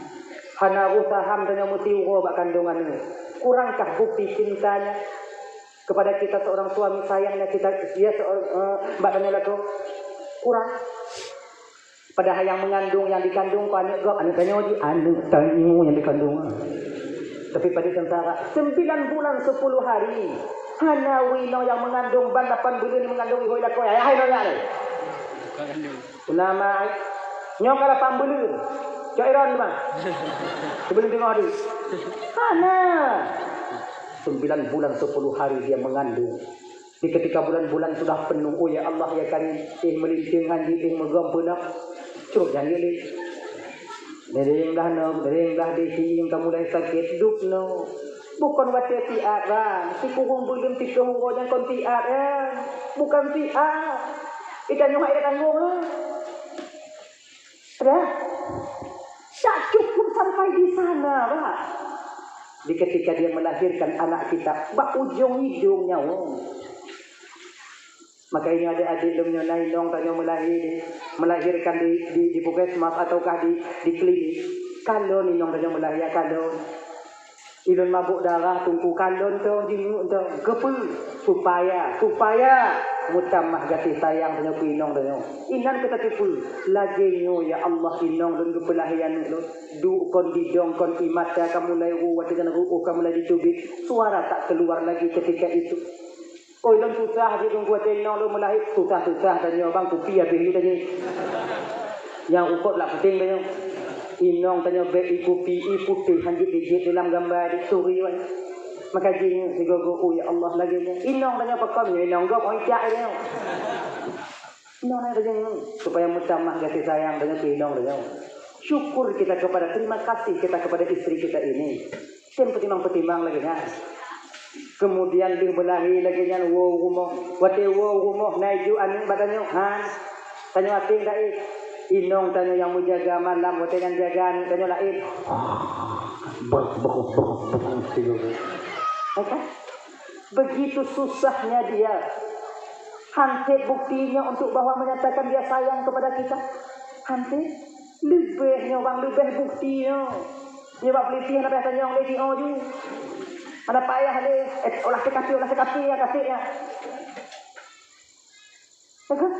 Hana roh saham tanyoe meusti uroe bak kandong aneuk. Kurangkah bukti cintanya kepada kita seorang suami, sayangnya kita, dia seorang, eh, bak tanyoe lakoe? Kurang. Padahai nyang meungandong, nyang dikandong keu aneuk gob, aneuk tanyoe jih, aneuk tanyoe nyang dikandong. Tapi padahai sengsara, sembilan bulan sepuluh hari, hana wui inong nyang meungandong, ban lapan buleuen meungandong, ihôi lakoe, ayah hai nyonya lé. Nama ai? Nyoe ka lapan buleuen. Cok Iron mah. Sebelum teungoh tu. Hana. Sembilan bulan sepuluh hari dia mengandung. Di ketika bulan-bulan sudah penuh, oh ya Allah ya Karim, eh meulinteng hanjeuet, eh meugom peunah. Trok hanjeuet lé. Dereng dah nyoe, dereng dah disiing ka mulai sakét, dup nyoe. Bukon watée siat, bang. Sikureueng buleuen, sikureueng uroe nyan kon siat, eh. Bukon siat. Ita nyoe hai ita tanggong, eh. Dah. Tak cukup sampai di sana, Pak. Di ketika dia melahirkan anak kita, bak ujong idong nyoe. Makanya adik-adik lôn nyoe na inong tanyoe meulahé di, melahirkan di, di, di puskesmas ataukah di, di klinik. Kalon inong tanyoe meulahé, kalon. Ilôn mabök darah teungku, kalon teuh, jingeuk teuh. Keupeue? Supaya, supaya meutamah gaséh sayang tanyoe keu inong tanyoe. Inan keu tateupeue, lagée nyoe ya Allah, inong lôn geupeulahé aneuk lôn. Duek kon didong kon ié mata ka mulai ru, watée nyan ruôh ka mulai jiteubiet, suara tak keluar lagi ketika itu. Oi, lôn susah jih lôn kuaté inong lôn meulahé, susah-susah tanyoe bang, kupi habéh lé tanyoe. Nyang rukot lam puténg tanyoe. Inong tanyoe bék ié kupi, ié putéh hanjeuet dijeuet dalam gamba di turi wan. Maka jih sigoe-goe, oh ya Allah, lagée nyoe. Inong tanyoe pakon nyoe, inong gob, oi cak tanyoe. Inong tanyoe, supaya meutamah gaséh sayang tanyoe keu inong tanyoe. Syukur kita kepada, terima kasih kita kepada istri kita ini. Tem peutimang-peutimang lagée nyan. Kemudian lheueh beulahé lagée nyan woe u rumoh. Watée woe u rumoh na iju aneuk bak tanyoe, han. Tanyoe até dae. Inong tanyoe nyang meujaga malam, watée nyan jaga aneuk tanyoe laén. Brok, brok, brok, brok, tiga. Ya kan? Begitu susahnya dia. Hanté buktinya untuk bahwa menyatakan dia sayang kepada kita. Hanté. Leubeh nyoe bang, leubeh bukti nyoe. Nyoe bak peulitih hana payah tanyong lé, tio ju. Hana payah lé, eh, olah sikapi, olah sikapi ya kasih ya. Ya kan?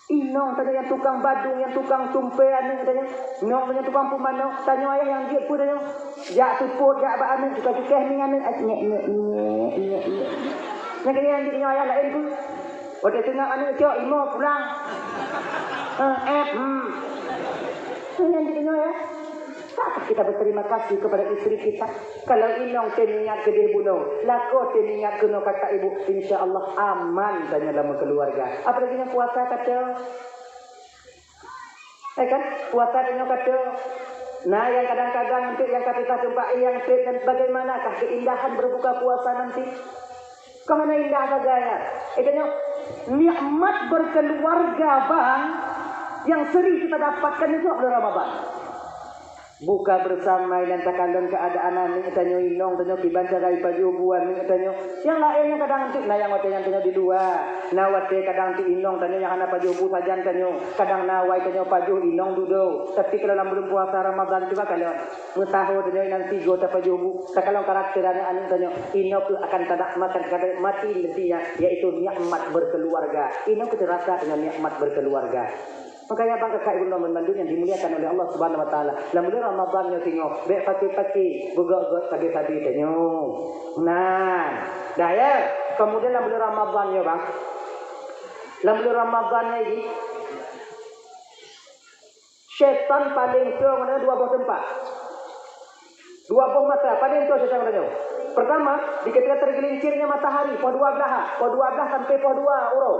Inong tanyoe nyang tukang badong, nyang tukang tumpée aneuk tanyoe. Inong tanyoe tukang peumanok, tanyoe ayah nyang jeuet peue tanyoe. Jak seupôt, jak bak aneuk, cuka-cuka mieng aneuk, ah, nyek, nyek, nyek, nyek, nyek. Nyang keuneuk nyan jeuet nyoe ayah laén peue. Watée teungoh aneuk cok, imo pulang. Eh, eh, hmm. Nyan jeuet nyoe ya. Takah kita berterima kasih kepada istri kita? Kalau inong teuingat keudeh bunoe, lakoe teuingat keunoe kata ibu, insya Allah aman tanyoe lam keuluwarga. Apalagi nyang puasa kata. Eh kan, puasa tanyoe kata. Nah, yang kadang-kadang untuk yang ka pisah teumpat, yang treb dan bagaimanakah keindahan berbuka puasa nanti? Kah hana indah sagai nyan. Eh, tanyoe, nikmat berkeluarga bang yang sering kita dapatkan itu bulan Ramadan. Buka bersama dan takalon keadaan aneuk tanyoe, inong tanyoe kiban cara ipajoh bu aneuk tanyoe. Yang laén nyan kadang enteuk na nyang watée nyan tanyoe di luwa. Na watée kadang enteuk inong tanyoe nyang hana pajoh bu sajan tanyoe. Kadang na awai tanyoe pajoh inong dudoe. Tapi kalau lam bulan puasa Ramadan cuba kalon. Meusaho tanyoe inan sigoe tapajoh bu, takalon karakter aneuk-aneuk tanyoe, inoe kheueh akan tanikmatkan, akan tanikmati nantinya, yaitu nikmat berkeluarga. Inoe kheueh teurasa tanyoe nikmat berkeluarga. Makanya bang kakak ibu nomor mandum yang dimuliakan oleh Allah Subhanahu Wa Taala. Lam bulan Ramadan nyoe singoh, bék paké-paké, beugöt-göt sabe-sabe tanyoe. Nah, dah ya. Kemudian lam bulan Ramadan nyoe bang. Lam bulan Ramadan nyoe jih, Syaitan paleng toe ngon dua boh teumpat. Dua boh masa, paleng toe syaitan ngon tanyoe. Pertama, di ketika tergelincirnya matahari, poh dua belas, poh dua belas sampai poh dua uroe.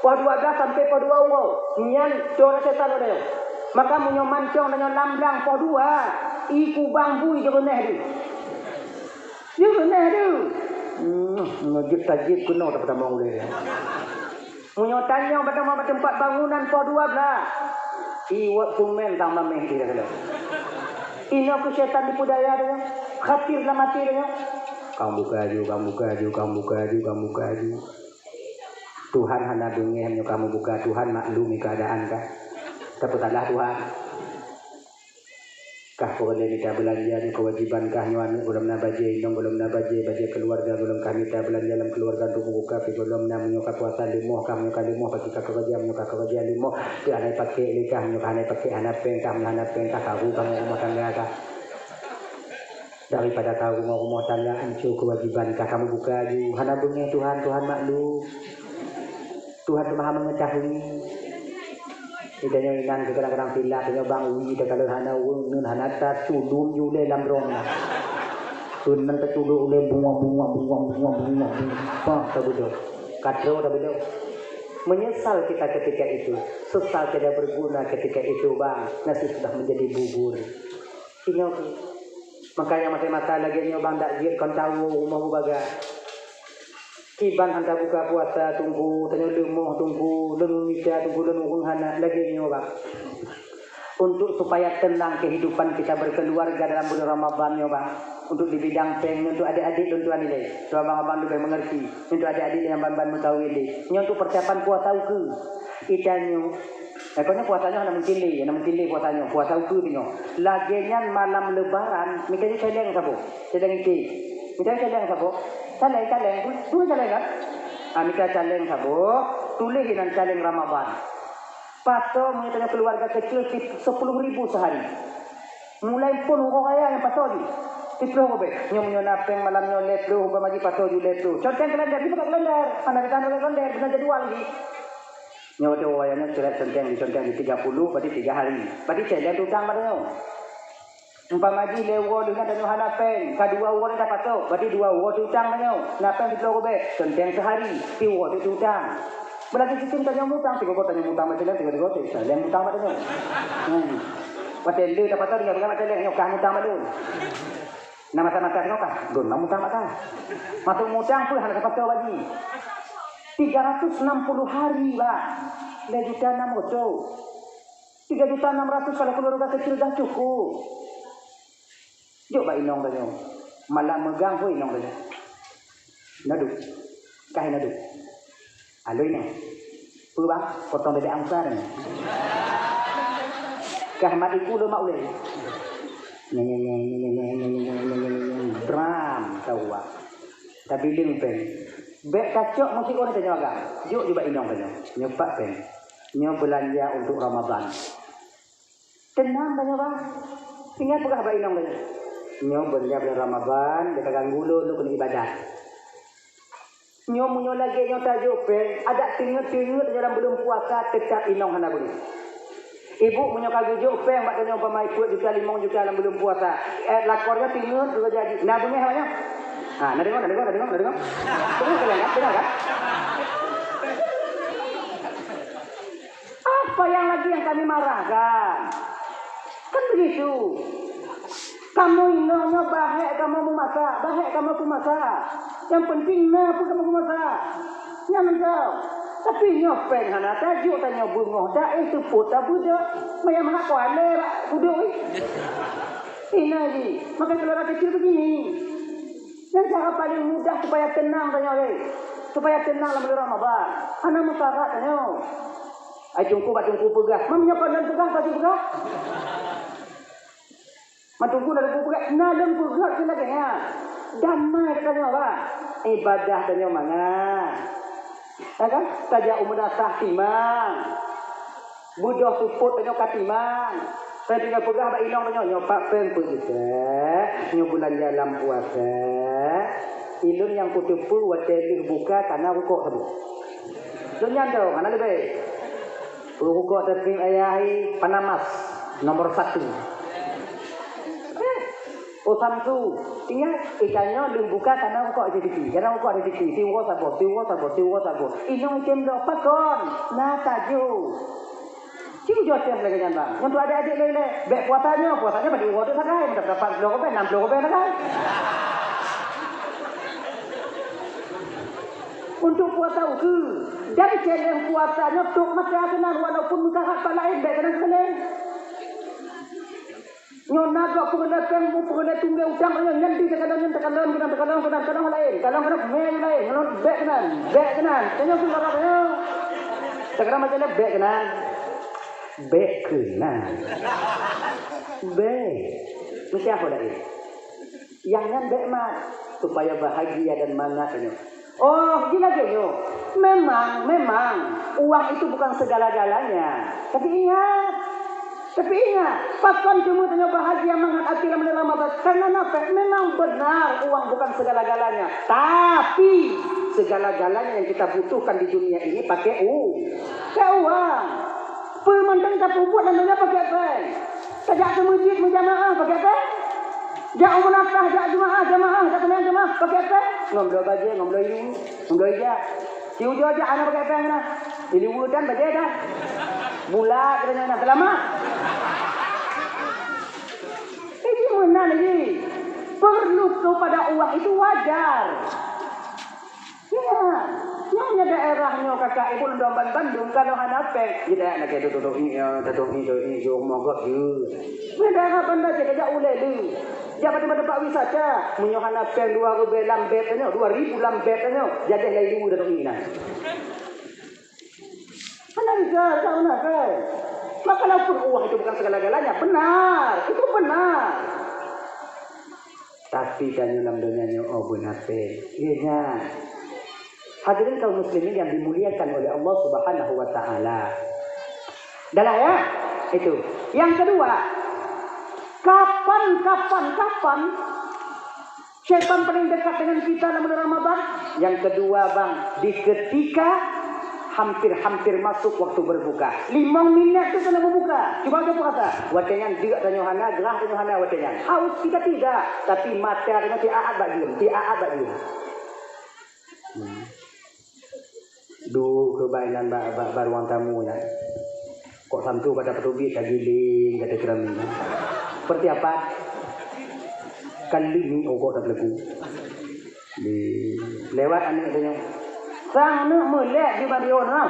Poh dua belas sampai poh dua uroe. Nyan toe syaitan ngon tanyoe. Maka meunyoe mancong tanyoe lam blang poh dua, ié kubang bui jeureuneh deuh. Jeureuneh deuh. Hmm, ngejut tajib keunoe tapeutamong ulée. Meunyoe tanyong bak teumpat bangunan poh dua belas, iwak sumen tang mameh di dalam. Inoe kheueh syaitan tipu daya tanyoe, khatir lam até tanyoe. Kamu buka aju, kamu buka aju, kamu buka aju, kamu buka aju. Tuhan hana beungéh meunyoe kamu buka, Tuhan maklumi keuadaan ka. Tapi salah Tuhan. Kah peureulée mita beulanja nyoe keuwajéban kah nyoe aneuëk gohlom na bajée, inong gohlom na bajée, bajée keuluwarga gohlom kah mita beulanja lam keuluwarga untuk meubuka pi gohlom na meunyoe ka puasa leumoh kah meunyoe ka leumoh paki ka keureuja meunyoe ka keureuja leumoh teu hana ipakék lé kah meunyoe ka hana ipakék hana péng kah meunyoe hana péng kah karu kah ngon rumoh tangga kah. Daripada karu ngon rumoh tangga anco keuwajéban kah kamu buka aju hana beungéh Tuhan, Tuhan maklum. Tuhan tu Maha Mengetahui. Di tanyoe inan keu kadang-kadang silap, tanyoe bang ui takalon hana ureuëng, nun hana tas, culun ju ulée lam droe na. Keunan taculun ulée bunga-bunga, bunga-bunga, bunga-bunga. Pah, tabeudôh. Katroe tabeudôh. Menyesal kita ketika itu. Sesal tidak berguna ketika itu, bang. Nasi sudah menjadi bubur. Inoe keuh. Makanya mata-mata lagée nyoe bang dak jeuet kon tawoe rumoh mubaga. Kiban han tabuka puasa teungku, tanyoe leumoh teungku, lôn mita teungku, lôn ureuëng hana lagée nyoe bang. Untuk supaya tenang kehidupan kita berkeluarga dalam bulan Ramadan nyoe bang. Untuk di bidang péng, untuk adik-adik lôn tuan ilée. Untuk abang-abang leubeh mengerti. Untuk adik-adik nyang ban-ban meukawen deh. Nyoe untuk persiapan puasa ukeue. Itanyoe Eh, kon nyoe puasa nyoe hana mungkin lé, hana mungkin lé puasa nyoe. Puasa ukeue nyoe. Lagée nyan malam lebaran, mita nyoe céléng saboh. Céléng iké. Mita nyoe céléng saboh. Céléng, céléng. Dua céléng kan? Ah, mita céléng saboh. Tuléh inan céléng Ramadan. Pato meunyoe tanyoe keuluwarga keucil si-, sepuluh ribu sehari. Mulai phon uroe raya nyang pato jih. Siplôh ribée. Nyoe meunyoe na péng malam nyoe lhée plôh, umpama jih pato jih lhée plôh. Conteng kalender, jih buka kalender. Hana teuka kalender, beuna jadwal jih. Nyoe watée woe nyan surat conteng diconteng di tiga puluh, berarti tiga hari. Berarti céléng utang bak tanyoe. Umpama jih lhée uroe lheueh nyan tanyoe hana péng, ka dua uroe nyan tapatok, berarti dua uroe utang tanyoe. Na péng siplôh ribée, conteng sehari, siuroe utang. Berarti sistem tanyoe mutang, sigoe tanyoe mutang bak céléng, sigoe-sigoe céléng mutang bak tanyoe. Hmm. Watée lheueh tapatok tinggai peugah bak céléng, nyoe kah mutang bak lôn. Na mata-mata teuka, gon lam mutang mata. Masuk mutang pun hana dapat tahu lagi. Tiga ratus enam puluh hari, bah. Tiga juta enam ratus. Tiga juta enam ratus kalau keluarga kecil dah cukup. Jok bak inong tanyoe. Malam megang pun inong tanyoe. Nadu. Kah nadu. Aloi nyoe. Peue bang? Potong bebek angsa nyoe. Kah mat iku lôn mak ulée. Nyan, nyan, nyan. Bram, tawa. Tabileung péng. Bék kacok musik ureuëng tanyoe agam. Jok jubak inong tanyoe. Nyoe pat péng. Nyoe beulanja untuk Ramadan. Teunang tanyoe, bang. Ingat peugah bak inong tanyoe. Nyoe buleuen Ramadan, bèk taganggu lôn, lôn keuneuk ibadat. Nyoe meunyoe lagèe nyoe tajok péng, adak teungeut-teungeut nyoe lam buleuen puasa, teutab inong hana beungèh. Ibu meunyoe ka geujok péng bak tanyoe umpama peuet juta, limong juta lam buleuen puasa, eh, lakoe nyoe teungeut juga jadi. Na beungèh awak nyoe? Ha, na deungö, na deungö, na deungö, na deungö? Deungö kan, deungö kan? Apa yang lagi yang kami marahkan? Kan begitu. Kamoe inoe nyoe bahèk kamoe meumasak, bahèk kamoe peumasak. Nyang penting na peue kamoe peumasak. Nyan mantong. Tapi nyoe péng hana tajok, tanyoe beungoh taéh, seupôt tabeudôh. Manyang hana kualé bak udôk, ih. Inoe jih, maka keluarga kecil begini. Nyan cara paling mudah supaya tenang tanyoe lé. Supaya tenang lam bulan Ramadan. Hana meusarat tanyoe. Ai teungku bak teungku peugah. Meunyoe kon lôn peugah, ka jipeugah. Man teungku na lôn peugah, na lôn peugah keu lagèe nyan. Damai tanyoe, bah. Ibadah tanyoe mangat. Ya kan? Tajak u meudrasah timang. Beudôh seupôt tanyoe ka timang. Saya tinggai peugah bak inong tanyoe, nyoe pat péng peuet juta, nyoe beulanja lam puasa. Ilôn nyang kuteupeue watèe lheueh buka kana rukok saboh. Lôn nyan dong, hana leubeh. Rukok tapi ayah hai Panamas nomor satu. Oh, Samsu, ingat, eh, tanyoe lheueh buka kana rukok rezeki. Kana rukok rezeki, siuroe saboh, siuroe saboh, siuroe saboh. Inong item dong, pakon? Na tajok. Cuma jaweueb lagèe nyan, bang. Ngon tu adék-adék lé-lé, bèk puasa nyoe, puasa nyoe bak diuroe tu sagai, meudapat ploh ribèe, nam ploh ribèe sagai. Untuk puasa ukeue, dan challenge puasa nyoe tok masa keunan, walaupun meukahat pat laén, bèk keunan keunan. Nyoe na gob peureulèe péng, peureulèe tunggé utang, nyoe nyan di takalon, nyan takalon, keunan takalon, keunan takalon laén, takalon keunan mé laén, nyoe bèk keunan, bèk keunan. Tanyoe pun lagèe nyoe. Takalon macam mana bèk keunan. Bèk keunan. Bék. Meusiapa laén? Nyang nyan bék mat, supaya bahagia dan mangat tanyoe. Oh, ji lagée nyoe. Memang, memang, uang itu bukan segala-galanya. Tapi ingat, tapi ingat, pakon teuma tanyoe bahagia mangat até lam bulan Ramadan? Karena naféh, memang benar uang bukan segala-galanya. Tapi segala-galanya yang kita butuhkan di dunia ini pakai u-, pakai uang. Peue mantong tapeubuet lam donya pakai péng. Tajak keu meuseujid meujamaah pakai péng. Jak u meunasah, jak jeumaah, jamaah, jak seumayang jamaah pakai péng. Ngon bloe bajée, ngon bloe ileue, ngon bloe ija. Siujoe jak hana pakai péng na. Ileue dan bajée dan. Bulat katanya na, seulamat. Jadi meunan lagi. Perlu kepada uang itu wajar. Ya, nyoe daerah nyoe kakak ibu lom ban bandum kalau hana péng, jeuet lagée dudoe-dudoe ié, dudoe ié, dudoe ié, dudoe ié, mogok jeuet. Nyoe daerah Banda jeuet jak ulée lé. Jak bak teumpat-teumpat wisata, meunyoe hana péng dua ribée lam bét tanyoe, dua ribu lam bét tanyoe, jadeh laju dudoe ié na. Hana bisa, tak hana péng. Maka walaupun uang itu bukan segala-galanya, benar, itu benar. Tapi tanyoe lam donya nyoe, oh, beuna péng. Iya nyan. Hadirin kaum muslimin yang dimuliakan oleh Allah Subhanahu wa taala. Dah lah ya? Itu. Yang kedua, kapan, kapan, kapan syaitan paling dekat dengan kita dalam bulan Ramadan? Yang kedua, Bang, di ketika hampir-hampir masuk waktu berbuka. Limong minét tu keuneuk berbuka. Cuba aja puasa. Watée nyan deuk tanyoe hana, grah tanyoe hana watée nyan. Haus kita tidak, tapi mata tanyoe tiaat bak jeuem, tiaat bak jeuem. Hmm. Duek keu bak inan bak, bak, bak ruang tamu nyan. Kok santu pada peuteubiet ka giling, kata keuramin. Seperti apa? Kan leueng, oh, kok tak pelaku. Di, lewat aneuk tanyoe. Sang neuk meulét di Madiun, ha.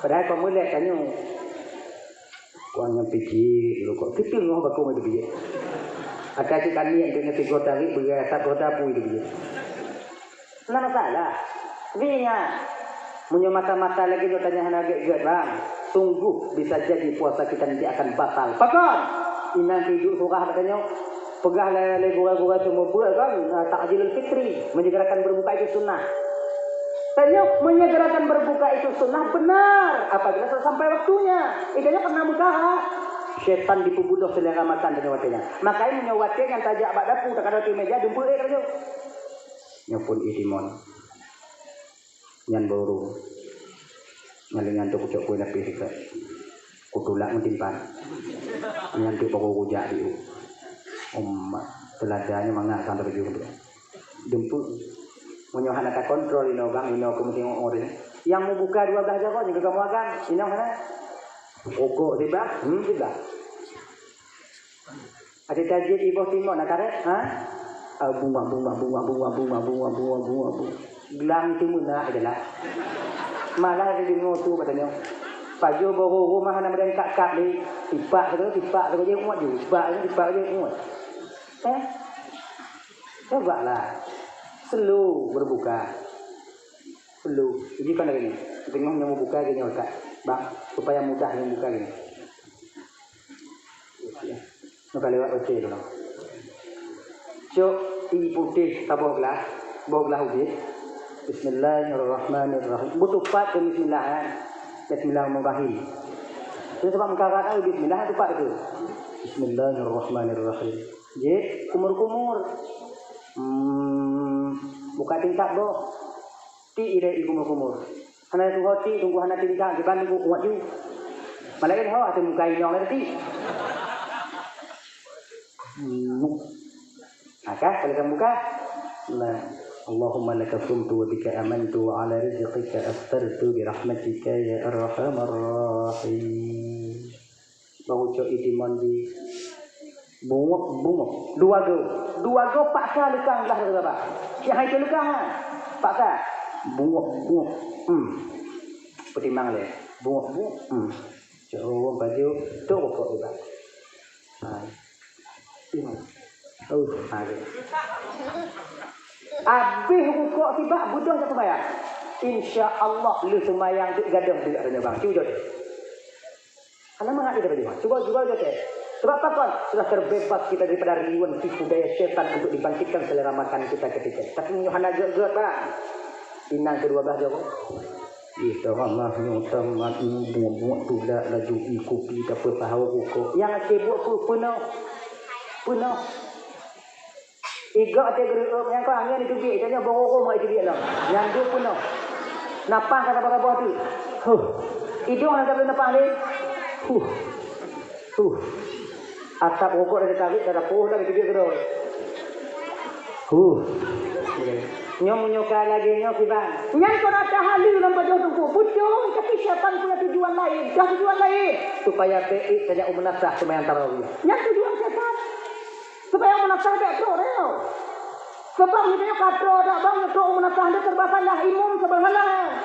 Padahai kon meulét tanyoe. Kok nyang pike dulu kok. Kipeue ngoh bakong itu biyeu. Akai cit kami yang kena tiga tarik, bagi asap kota pun itu biyeu. Hana masalah. Tapi ingat, meunyoe mata-mata lagi nyoe tanya hana gét-gét, Bang, sungguh bisa jadi puasa kita nanti akan batal. Pakon? Inang keu iduek surah katanya, peugah lé, lé gurée-gurée tu mubuet kan, ah, takjilul fitri, menyegerakan berbuka itu sunnah. Tanyoe menyegerakan berbuka itu sunnah benar apabila sudah sampai waktunya. Idanya pernah meukarat. Setan dipeubudoh selera makan tanyoe watée nyan. Makanya meunyoe watée nyan tajak bak dapu, takada di meja, dumpeuek tanyoe. Nyoe pun itimon. Nyan baru. Nyan lé nyan tu kucok kue lapis ikat. Kutulak meutimpan. Nyan tu baru kujak di u. Umat teuladanya mangat sampai tujuh tu. Dumpuk. Meunyoe hana takontrol inoe bang, inoe keu meutingok orang. Yang mubuka dua belas jaroe, jaga kamu agam. Inoe hana. Rokok sibah, hmm, sibah. Ada tajid iboh timok nak karet, ha? Ah, bunga, bunga, bunga, bunga, bunga, bunga, bunga, bunga, bunga. Gelang itu meunak adalah. Malah ada dengar tu katanya. Pajoh boh rumah hana meudang kap-kap ni. Tipak tu, tipak tu, dia muat juga. Tipak tu, tipak tu, dia muat. Eh? Cobalah. Slow berbuka. Slow. Jadi kan hari ni. Tengok yang membuka gini, Ustaz. Bang, supaya mudah yang buka gini. Maka lewat baca dulu. Cok, ie putéh saboh glah, boh glah ubit. Bismillahirrahmanirrahim. Butuh pat ke bismillah, kan? Bismillahirrahmanirrahim. Itu sebab mengkarat tahu bismillah itu pat ke. Bismillahirrahmanirrahim. Jih, kumur-kumur. Hmm, buka tingkat boh. Ti ilée ikumur-kumur. Hana tuho ti, tunggu hana tingkat, kiban tunggu kuat ju. Malaén ho ateueh muka inyong lé ti. Hmm. Maka, kalau kamu buka, nah, Allahumma laka sumtu wa bika amantu wa ala rizqika aftartu bi rahmatika ya arhamar rahim. Bang Ucok itimon di bungok-bungok. Dua go. Dua go paksa leukang glah raba. Siah hai leukang ha. Paksa. Bungok-bungok. Hmm. Peutimang lé. Bungok-bungok. Hmm. Cok baju. Tok bokok juga. Ha. Timang. Oh, ha. Abéh rukok sibak beudôh jak seumayang. Insya Allah lheueh seumayang jeuet gadôh deuk katanya bang. Cuba jaweueb. Hana mangat ida baju. Cuba, cuba jaweueb. Sebab apa kon? Sudah terbebas kita daripada riuan tipu daya setan untuk dibangkitkan selera makan kita ketika. Tapi meunyoe hana gét-gét, bah. Inang kedua belah jaweueb. Ih, teuramah nyoe tamat buet-buet tulak laju i kupi dapur sahur rukok. Nyang akhé buet peunoh. Peunoh. Iga até geureuek nyang ka angén iteubiet, tanyoe boh rokok mak iteubiet lom. Nyang duek peunoh. Napah ka saboh-saboh teuk. Huh. Idong nyang ka beunapaih lé. Huh. Huh. Asap rokok dari tarik ka dapoh dah iteubiet keudroe. Huh. Nyoe meunyoe ka lagée nyoe kiban. Nyan keu rata haleue lam pajoh teungku. Beutôi, tapi syaitan punya tujuan lain. Dah tujuan lain. Supaya beuék tajak u meunasah seumayang tarawih. Nyan tujuan syaitan. Supaya meunasah bèk trok rèe. Sebab meunyoe ka trok dak bang trok meunasah, dia serba salah, imum serba salah.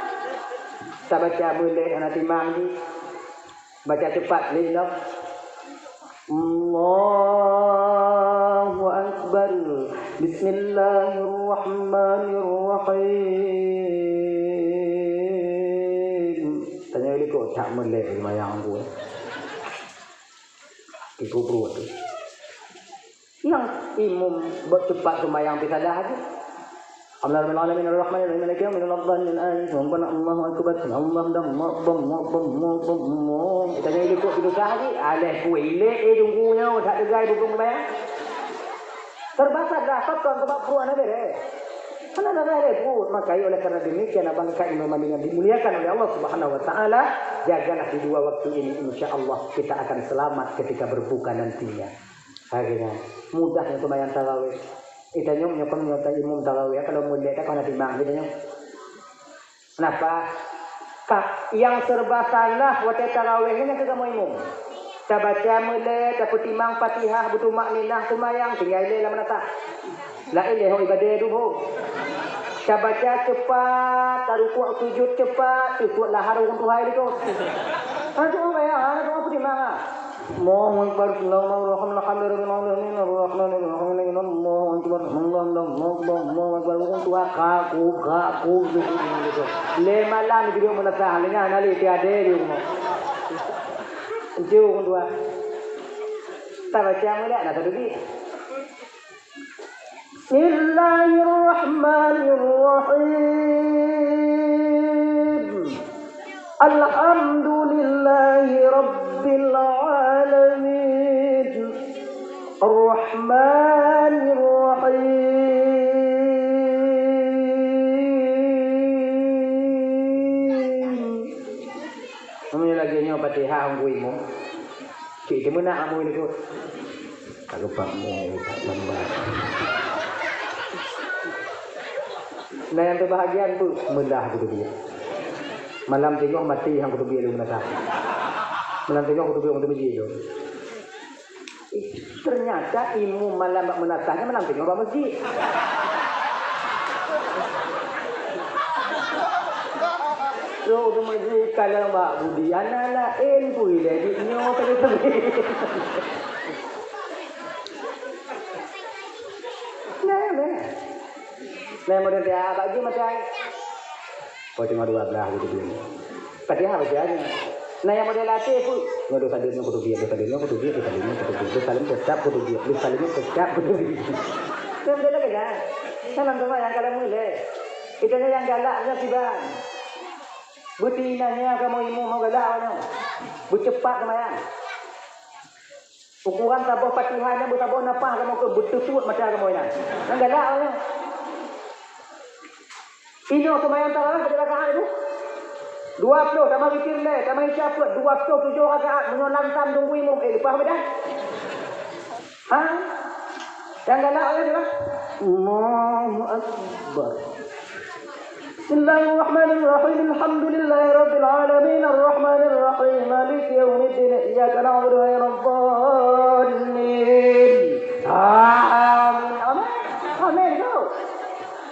Tabaca meulét hana timang jih. Baca cepat lé lom. Allahu Akbar. Bismillahirrahmanirrahim. Tanya likot tak meulét seumayang ku. Tipu pruet tu. Nyang imum bak cepat seumayang pih salah aja. Alhamdulillahirabbil alamin arrahmanirrahim maliki yaumiddin wala dhalin amin. Subhanallah, Allahu akbar, Allahu akbar, Allahu akbar, Allahu akbar, Allahu akbar. Tanya dia kok susah aja. Alah kuih ilek eh tunggu nyawa tak tegai bukung seumayang. Terbatas dah, pakon sebab pruet hana beres. Hana beres pruet. Maka oleh karena demikian abang kakak yang dimuliakan oleh Allah Subhanahu wa taala, jagalah di dua waktu ini, insya Allah kita akan selamat ketika berbuka nantinya. Akhirnya mudah nyoe seumayang tarawih. Ita nyoe meunyoe kon nyoe ta imum tarawih, kalau mulai tak kena timang kita nyoe. Kenapa? Ka, yang serba salah watée tarawih nyoe nyang keu kamoe imum. Tabaca meulét, tapeutimang Fatihah, beutumak ninah seumayang, tinggai lé lam rata. Laén lé ho ibadah duho. Tabaca cepat, tarukuk sujud cepat, teupot lahar ureuëng tuha likot. Hana tuha bayang, hana tuha peutimang ah. Allahu Akbar, Allahu Akbar, Alhamdulillahirabbil alamin, Arrahmanirrahim, Allahu Akbar, Allahu Akbar, Allahu Akbar, Allahu Akbar, ureuëng tuha kaku, kaku, gitu. Lé malam itu dia meunasah, lé nyan hana lé tiada di rumah. Itu ureuëng tuha. Tabaca meulét, nah, tadi. Bismillahirrahmanirrahim. Alhamdulillahi rabbil alamin. Arrahmanirrahim. Meunyoe lagée nyoe Fatihah hong kui mo. Cit teumeunak amu nyoe. Ka geupak mo, geupak lambat. Nah, nyang teubahagian tu meulah kutu biet. Malam teungoh maté nyang kutu biet lôn meunasah. Malam teungoh kutu biet lôn meunasah. Ternyata imum malam bak meunasah nyan malam teungoh bak masjid. Roh tu maju kalau bak budi anak laén pun ilée di nyoe tadi tu. Nah, nah. Nah, model dia bak jih macam. Kau cuma dua belah gitu dia. Fatihah baca aja. Nah, yang model latih pun. Nyoe dosa dunia kutu biet, dosa dunia kutu biet, dosa dunia kutu biet, dosa lima tetap kutu biet, dosa lima tetap kutu biet. Kan beda kan? Kan orang tua yang kalau mulai. Kita ni yang galaknya tiba. Betina nya kamu imu mau galak awaknya. Bercepat kemayan. Ukuran saboh Fatihah nyan beusaboh napah kamoe keu beuteusuet mata kamoe nyan. Nyan galak awaknyan. Inoe seumayang tarawih bak rakaat tu? Dua ploh, tamah witir lhèe, tamah isya peuet, dua ploh tujoh rakaat. Meunyoe lam tam tunggu imum, eh, leupah beudah. Ha? Nyang galak awaknyan tu lah. Allahu Akbar. Bismillahirrahmanirrahim. Alhamdulillahirabbil alamin. Arrahmanirrahim. Maliki yaumiddin. Iyyaka na'budu wa iyyaka nasta'in. Amin. Amin. Amin. Go.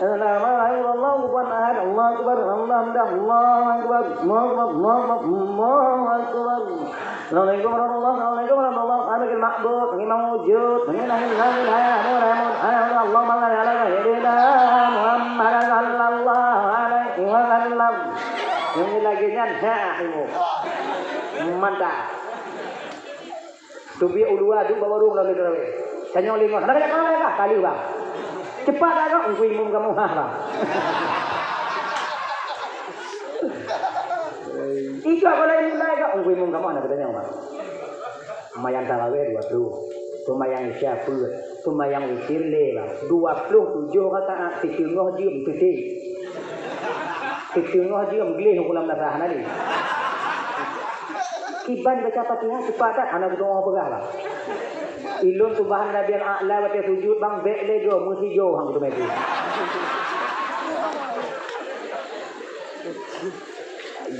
Allahu Akbar. Allahu Akbar. Allahu Akbar. Allahu Akbar. Allahu Akbar. Allahu Akbar. Assalamualaikum warahmatullahi, assalamualaikum warahmatullahi, ana kal ma'bud, ngi mawjud, ngi nahil nahil, hai, hai, hai, hai, Allahumma shalli ala sayyidina Muhammad sallallahu alaihi wasallam. Yang ni lagi nyan, ha, ilmu. Mantap. Teubiet u luwa duek bak warong lom lé tarawih. Tanyong lé ngon, "Hana kajak tarawih kah?" "Ka lheueh, Bang." "Cepat dak kah?" "Ungkui imum kamoe." "Hah, Bang." "Ijak kah laén mulai kah?" "Ungkui imum kamoe hana geutanyong, Bang." Seumayang tarawih dua ploh, seumayang isya peuet, seumayang witir lé, Bang. Dua ploh tujoh rakaat, siteungoh jeuem teutek. Siteungoh jeuem gleh u kolam basah na lé. Kiban baca Fatihah cepat that, hana geudoa peugah, Bang. Ilôn subhana rabbiyal a'la watée sujud, Bang, bék lé goe, meusigoe han kuteumé.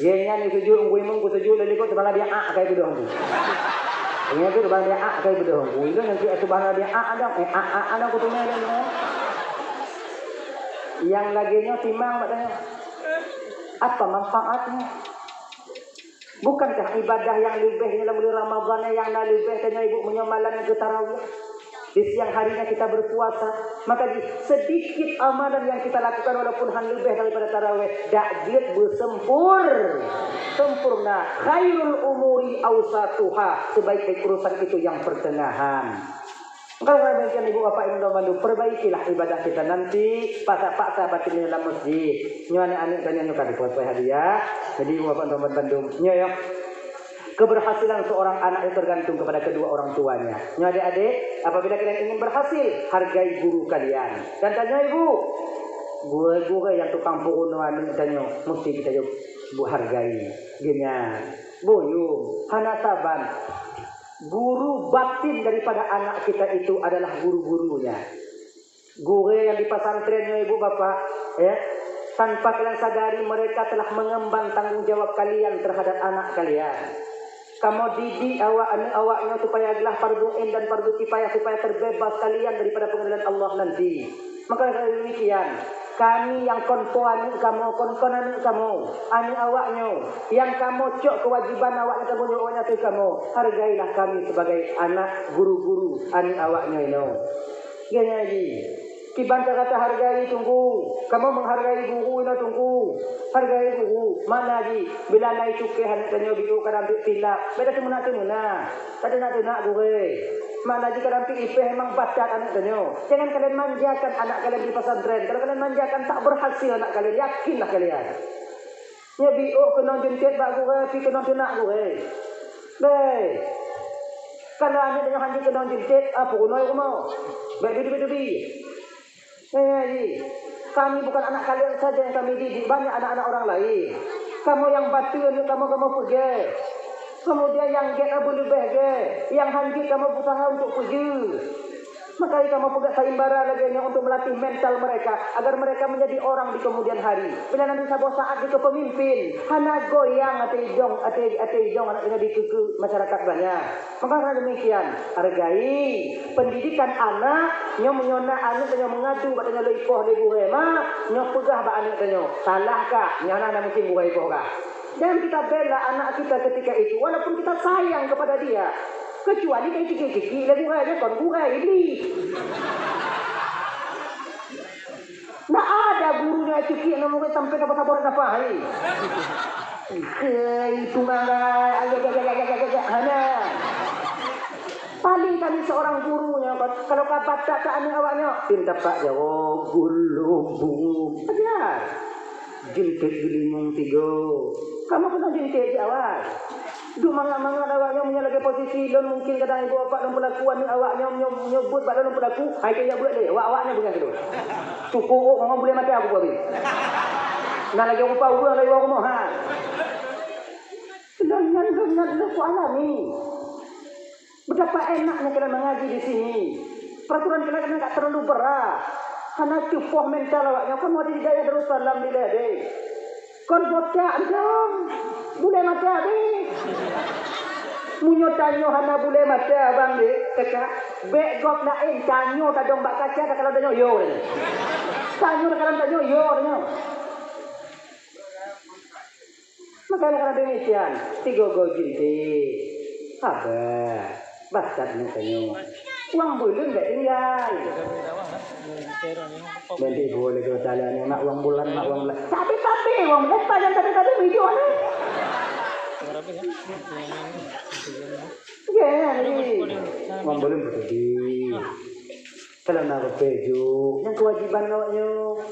Jih nyan sujud, ungkui imum kusujud lé likot, subhana rabbiyal a'la kai beudôh ku. Ingat tu, subhana rabbiyal a'la kai beudôh ku. Ilôn nyang subhana rabbiyal a'la, eh, a'la, a'la kuteumé lé nyoe. Nyang lagée nyoe timang bak tanyoe. Apa manfaatnya? Bukankah ibadah nyang leubeh dalam bulan Ramadhan nyang na leubeh tanyoe ibu meunyoe malam nyang keu tarawih? Di siang harinya kita berpuasa, maka di sedikit amalan yang kita lakukan walaupun han leubeh daripada tarawih, dak jeuet beusempur-, sempurna. Khairul umuri ausatuha, sebaik-baik urusan itu yang pertengahan. Maka dengan demikian, ibu bapak yang bantu, perbaikilah ibadah kita nanti, paksa-paksa batin dalam masjid. Nyoe aneuk-aneuk tanyoe nyoe ka dipoh-poh hadiah. Jadi, ibu bapak yang bantu, nyoe ya. Keberhasilan seorang anak itu tergantung kepada kedua orang tuanya. Nyoe adik-adik, apabila kalian ingin berhasil, hargai guru kalian. Dan tanya ibu, guru-guru yang tukang peurunoe aneuk tanyoe, mesti kita juga hargai. Geunya, buyung, hana saban. Guru batin daripada anak kita itu adalah guru-gurunya. Gurée nyang di pesantren nyoe, ibu bapak, ya, tanpa kalian sadari, mereka telah mengemban tanggung jawab kalian terhadap anak kalian. Kamoe didik awak, aneuk awak nyoe supaya adalah fardu ain dan fardu kifayah, supaya terbebas kalian daripada pengadilan Allah nanti. Maka dengan demikian, kami nyang kon po aneuk kamoe, kon-kon aneuk kamoe, aneuk awak nyoe, nyang kamoe cok kewajiban awak nyoe, tanggung jawab awak nyoe ateueh kamoe, hargailah kami sebagai anak guru-guru aneuk awak nyoe inoe. Geunya jih, kiban cara tahargai Teungku, kamoe menghargai guru inoe Teungku. Hargai guru, makna jih, bila na cukéh aneuk tanyoe biôh kadang teuk silap, bék tateumeunak-teumeunak. Tadeungoe-deungoe gurée. Makna jih kadang pih ipéh memang batat aneuk tanyoe. Jangan kalian manjakan anak kalian di pesantren. Kalau kalian manjakan, tak berhasil anak kalian, yakinlah kalian. Nyoe biôh keunong jeuntet bak gurée, pih keunong teunak gurée. Bék. Kalau aneuk tanyoe hanjeuet keunong jeuntet, ah, peurunoe rumoh. Bék dubi-dubi. Eh, kami bukan anak kalian saja yang kami didik, banyak anak-anak orang lain. Kamoe nyang bateue aneuk kamoe, kamoe peugét. Kemudian nyang gét, eh, beuleubeh gét, nyang hanjeuet kamoe berusaha untuk peujeuet. Maka kamoe peugét sayembara lagée nyoe untuk melatih mental mereka, agar mereka menjadi orang di kemudian hari. Bila nanti saboh saat jeuet keu pemimpin, hana goyang até idong, até, até idong aneuk nyoe dikeue-keue masyarakat banyak. Maka karena demikian, hargai pendidikan anak. Nyoe meunyoe na aneuk tanyoe meungadu bak tanyoe lé ipoh lé gurée, "Mak," nyoe peugah bak aneuk tanyoe, "Salah kah? Nyoe hana, hana mungkin gurée ipoh kah." Jangan kita bela anak kita ketika itu, walaupun kita sayang kepada dia. Kecuali ka icikik-cikik lé gurée, nyan kon gurée, iblih. Ndak ada guru nyang cekik ngon murid sampai saboh-saboh nafah, hai. Kei tungang, hana. Paling kami seorang guru nyoe, kalau ka batat aneuk awak nyoe, pinta pak jawab, gulubung. Ajar. Jeuntét geulimong tiga. Kamoe keunong jeuntét di awai. Duek mangat-mangat awak nyoe, meunyoe lagée posisi lôn, mungkin kadang ibu bapak lôn peulaku aneuk awak nyoe, nyoe, nyoe buet bak lôn peulaku, hai keu jak buet lé, awak, awak nyoe beungéh keu lôn. Cukôp, oh, ngon bulée mata aku habéh. Nah, lagée rupa ureuëng lagée ureuëng rumoh, ha. Lôn nyan, lôn nyan, lôn ku alami. Betapa enaknya kalian mengaji di sini. Peraturan kalian agak terlalu berat. Hana teupoh mental awak nyoe, kon wadi di dayah Darussalam dilée deh. Kon botak dong. Bulée mata deh. Meunyoe tanyoe hana bulée mata abang deh, kakak, bék gob laén tanyoe tadong bak kaca, takalon tanyoe yo tanyoe. Tanyoe takalon tanyoe yo tanyoe. Maka karena demikian, tiga go jintik. Haba, batat ni tanyoe. Wang buleuen bék tinggai. Nanti boleh kau tanya ni, mak wang bulan, mak wang bulan. Tapi, tapi, wang bulan, panjang tapi, tapi, hijau ni. Ya, ni. Wan boleh betul. Kalau na rupée ju, nyang keuwajiban awak nyoe.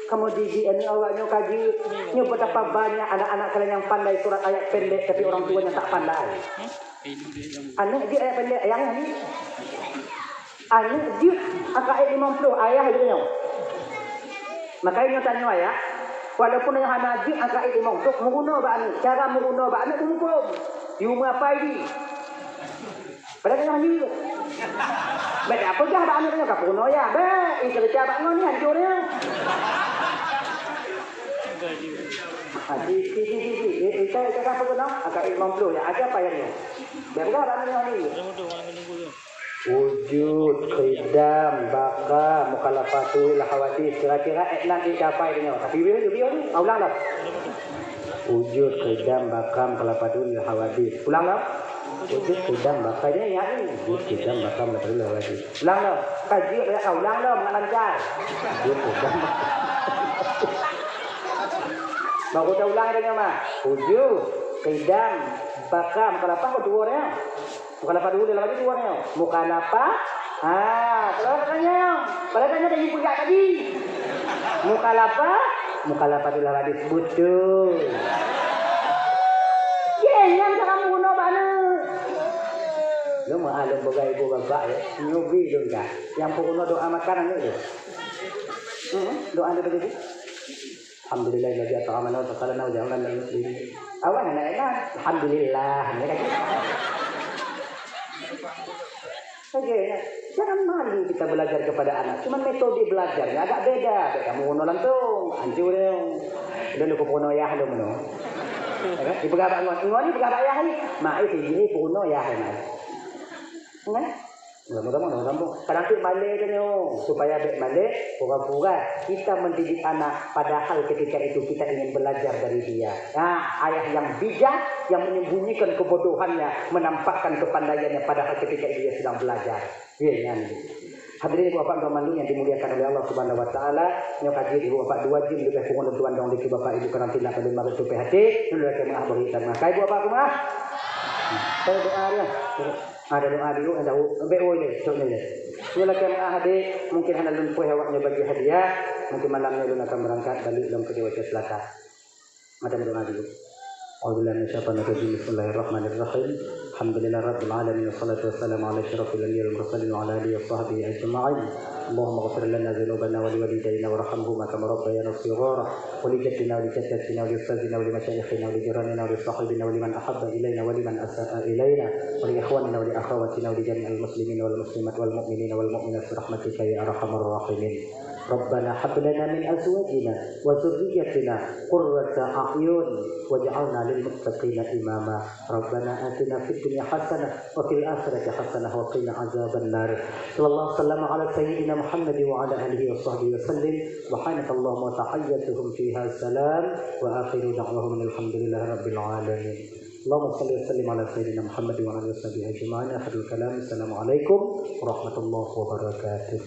Kamoe didik aneuk awak nyoe ka jeuet. Nyoe betapa banyak anak-anak kalian yang pandai surat ayat pendek, tapi orang tuanya tak pandai. Aneuk jeuet ayat pendek, ayah ni. Aneuk jeuet angka ayat limong ploh, ayah jeuet nyoe. Makanya nyoe tanyoe ayah, walaupun ayah hana jeuet angka ayat limong ploh, meurunoe bak aneuk. Cara meurunoe bak aneuk muphom. Yue meuapai jih. Padahai tanyoe hanjeuet. Bèk tapeugah bak aneuk tanyoe ka peurunoe ayah. Bèk, ih, keureuja bak ngon nyan, jureueng. Ha, di, di, di, di, di. Eh, eh, saya, saya apa kena? Angka limong ploh ya. Ada apa yang ni? Bèk peugah bak aneuk tanyoe hanjeuet. Wujud, qidam, baqa, mukhalafatu lil hawadits. Kira-kira ayat nan dicapai tanyoe. Tapi weh, weh, weh, ulang dah. Wujud, qidam, baqa, mukhalafatu lil hawadits. Ulang dah. Wujud, qidam, baqa, dia ingat ni. Wujud, qidam, baqa, mukhalafatu lil hawadits. Ulang dah. Kaji, ya, ulang dah, mengalancar. Wujud, qidam, baqa. Baru dah ulang dah, mah. Wujud, qidam, baqa, mukhalafah, dua orang. Mukhalafah dulu dalam hadis dua nyoe. Mukhalafah. Ha, kalau tanya. Padahal tanya dah peugah tadi. Mukhalafah, mukhalafah dalam hadis betul. Ye, nyan cara meurunoe bak aneuk. Lôn meuah lôn peugah ibu bapak ya. Nyoe bi lôn ka. Nyang peurunoe doa makan aneuk tu. Hmm, doa aneuk tadi. Alhamdulillahilladzi at'amana wa saqana wa ja'alna minal muslimin. Awak hana enak. Alhamdulillah. Ni kan? Oke, ya. Jangan malu kita belajar kepada anak. Cuman metode belajarnya agak beda. Beda kamu ngono lantung. Hancur dia. Dia lupa peurunoe yah dia meunoe. Ya kan? Dipeugah bak ngon. Ngon ni peugah bak yah ni. Mak, eh, sini peurunoe yah ni. Kan? Mudah-mudahan, mudah-mudahan. Kadang tu malèe tu nyoe, supaya bèk malèe, pura-pura kita mendidik anak, padahal ketika itu kita ingin belajar dari dia. Nah, ayah yang bijak, yang menyembunyikan kebodohannya, menampakkan kepandaiannya, padahal ketika itu dia sedang belajar. Ya, nyan. Hadirin ibu bapak dan teman yang dimuliakan oleh Allah Subhanahu wa taala, nyoe ka jeuet ibu bapak dua jam leubeh kurang lôn tuan dong dikeue bapak ibu karantina pada malam tu P H T, nyoe lôn lakèe meuah bagi kita meuah. Ka ibu bapak meuah? Saya doa dia. Ada doa dulu, ada u-, bèk oi lé, cok lé. Nyoe lakèe meuah adik, mungkin hana lôn poh awak nyoe bagi hadiah, mungkin malam nyoe lôn akan berangkat balik lom ke Dewata Selatan. Ada doa dulu. أعوذ بالله من الشيطان الرجيم. بسم الله الرحمن الرحيم. الحمد لله رب العالمين، والصلاة والسلام على أشرف الأنبياء والمرسلين وعلى آله وصحبه أجمعين. اللهم اغفر لنا ذنوبنا ولوالدينا وارحمهما كما ربيانا صغارا، ولجدنا ولجدتنا ولأستاذنا ولمشايخنا ولجيراننا ولصاحبنا ولمن أحب إلينا ولمن أساء إلينا ولإخواننا ولأخواتنا ولجميع المسلمين والمسلمات والمؤمنين والمؤمنات برحمتك يا أرحم الراحمين. ربنا هب لنا من أزواجنا وذريتنا قرة أعين واجعلنا للمتقين إماما. ربنا آتنا في الدنيا حسنة وفي الآخرة حسنة وقنا عذاب النار. صلى الله وسلم على سيدنا محمد وعلى آله وصحبه وسلم. سبحانك اللهم وتحيتهم فيها سلام وآخر دعواهم أن الحمد لله رب العالمين. اللهم صل وسلم على سيدنا محمد وعلى آله وصحبه أجمعين. آخر الكلام. السلام عليكم ورحمة الله وبركاته.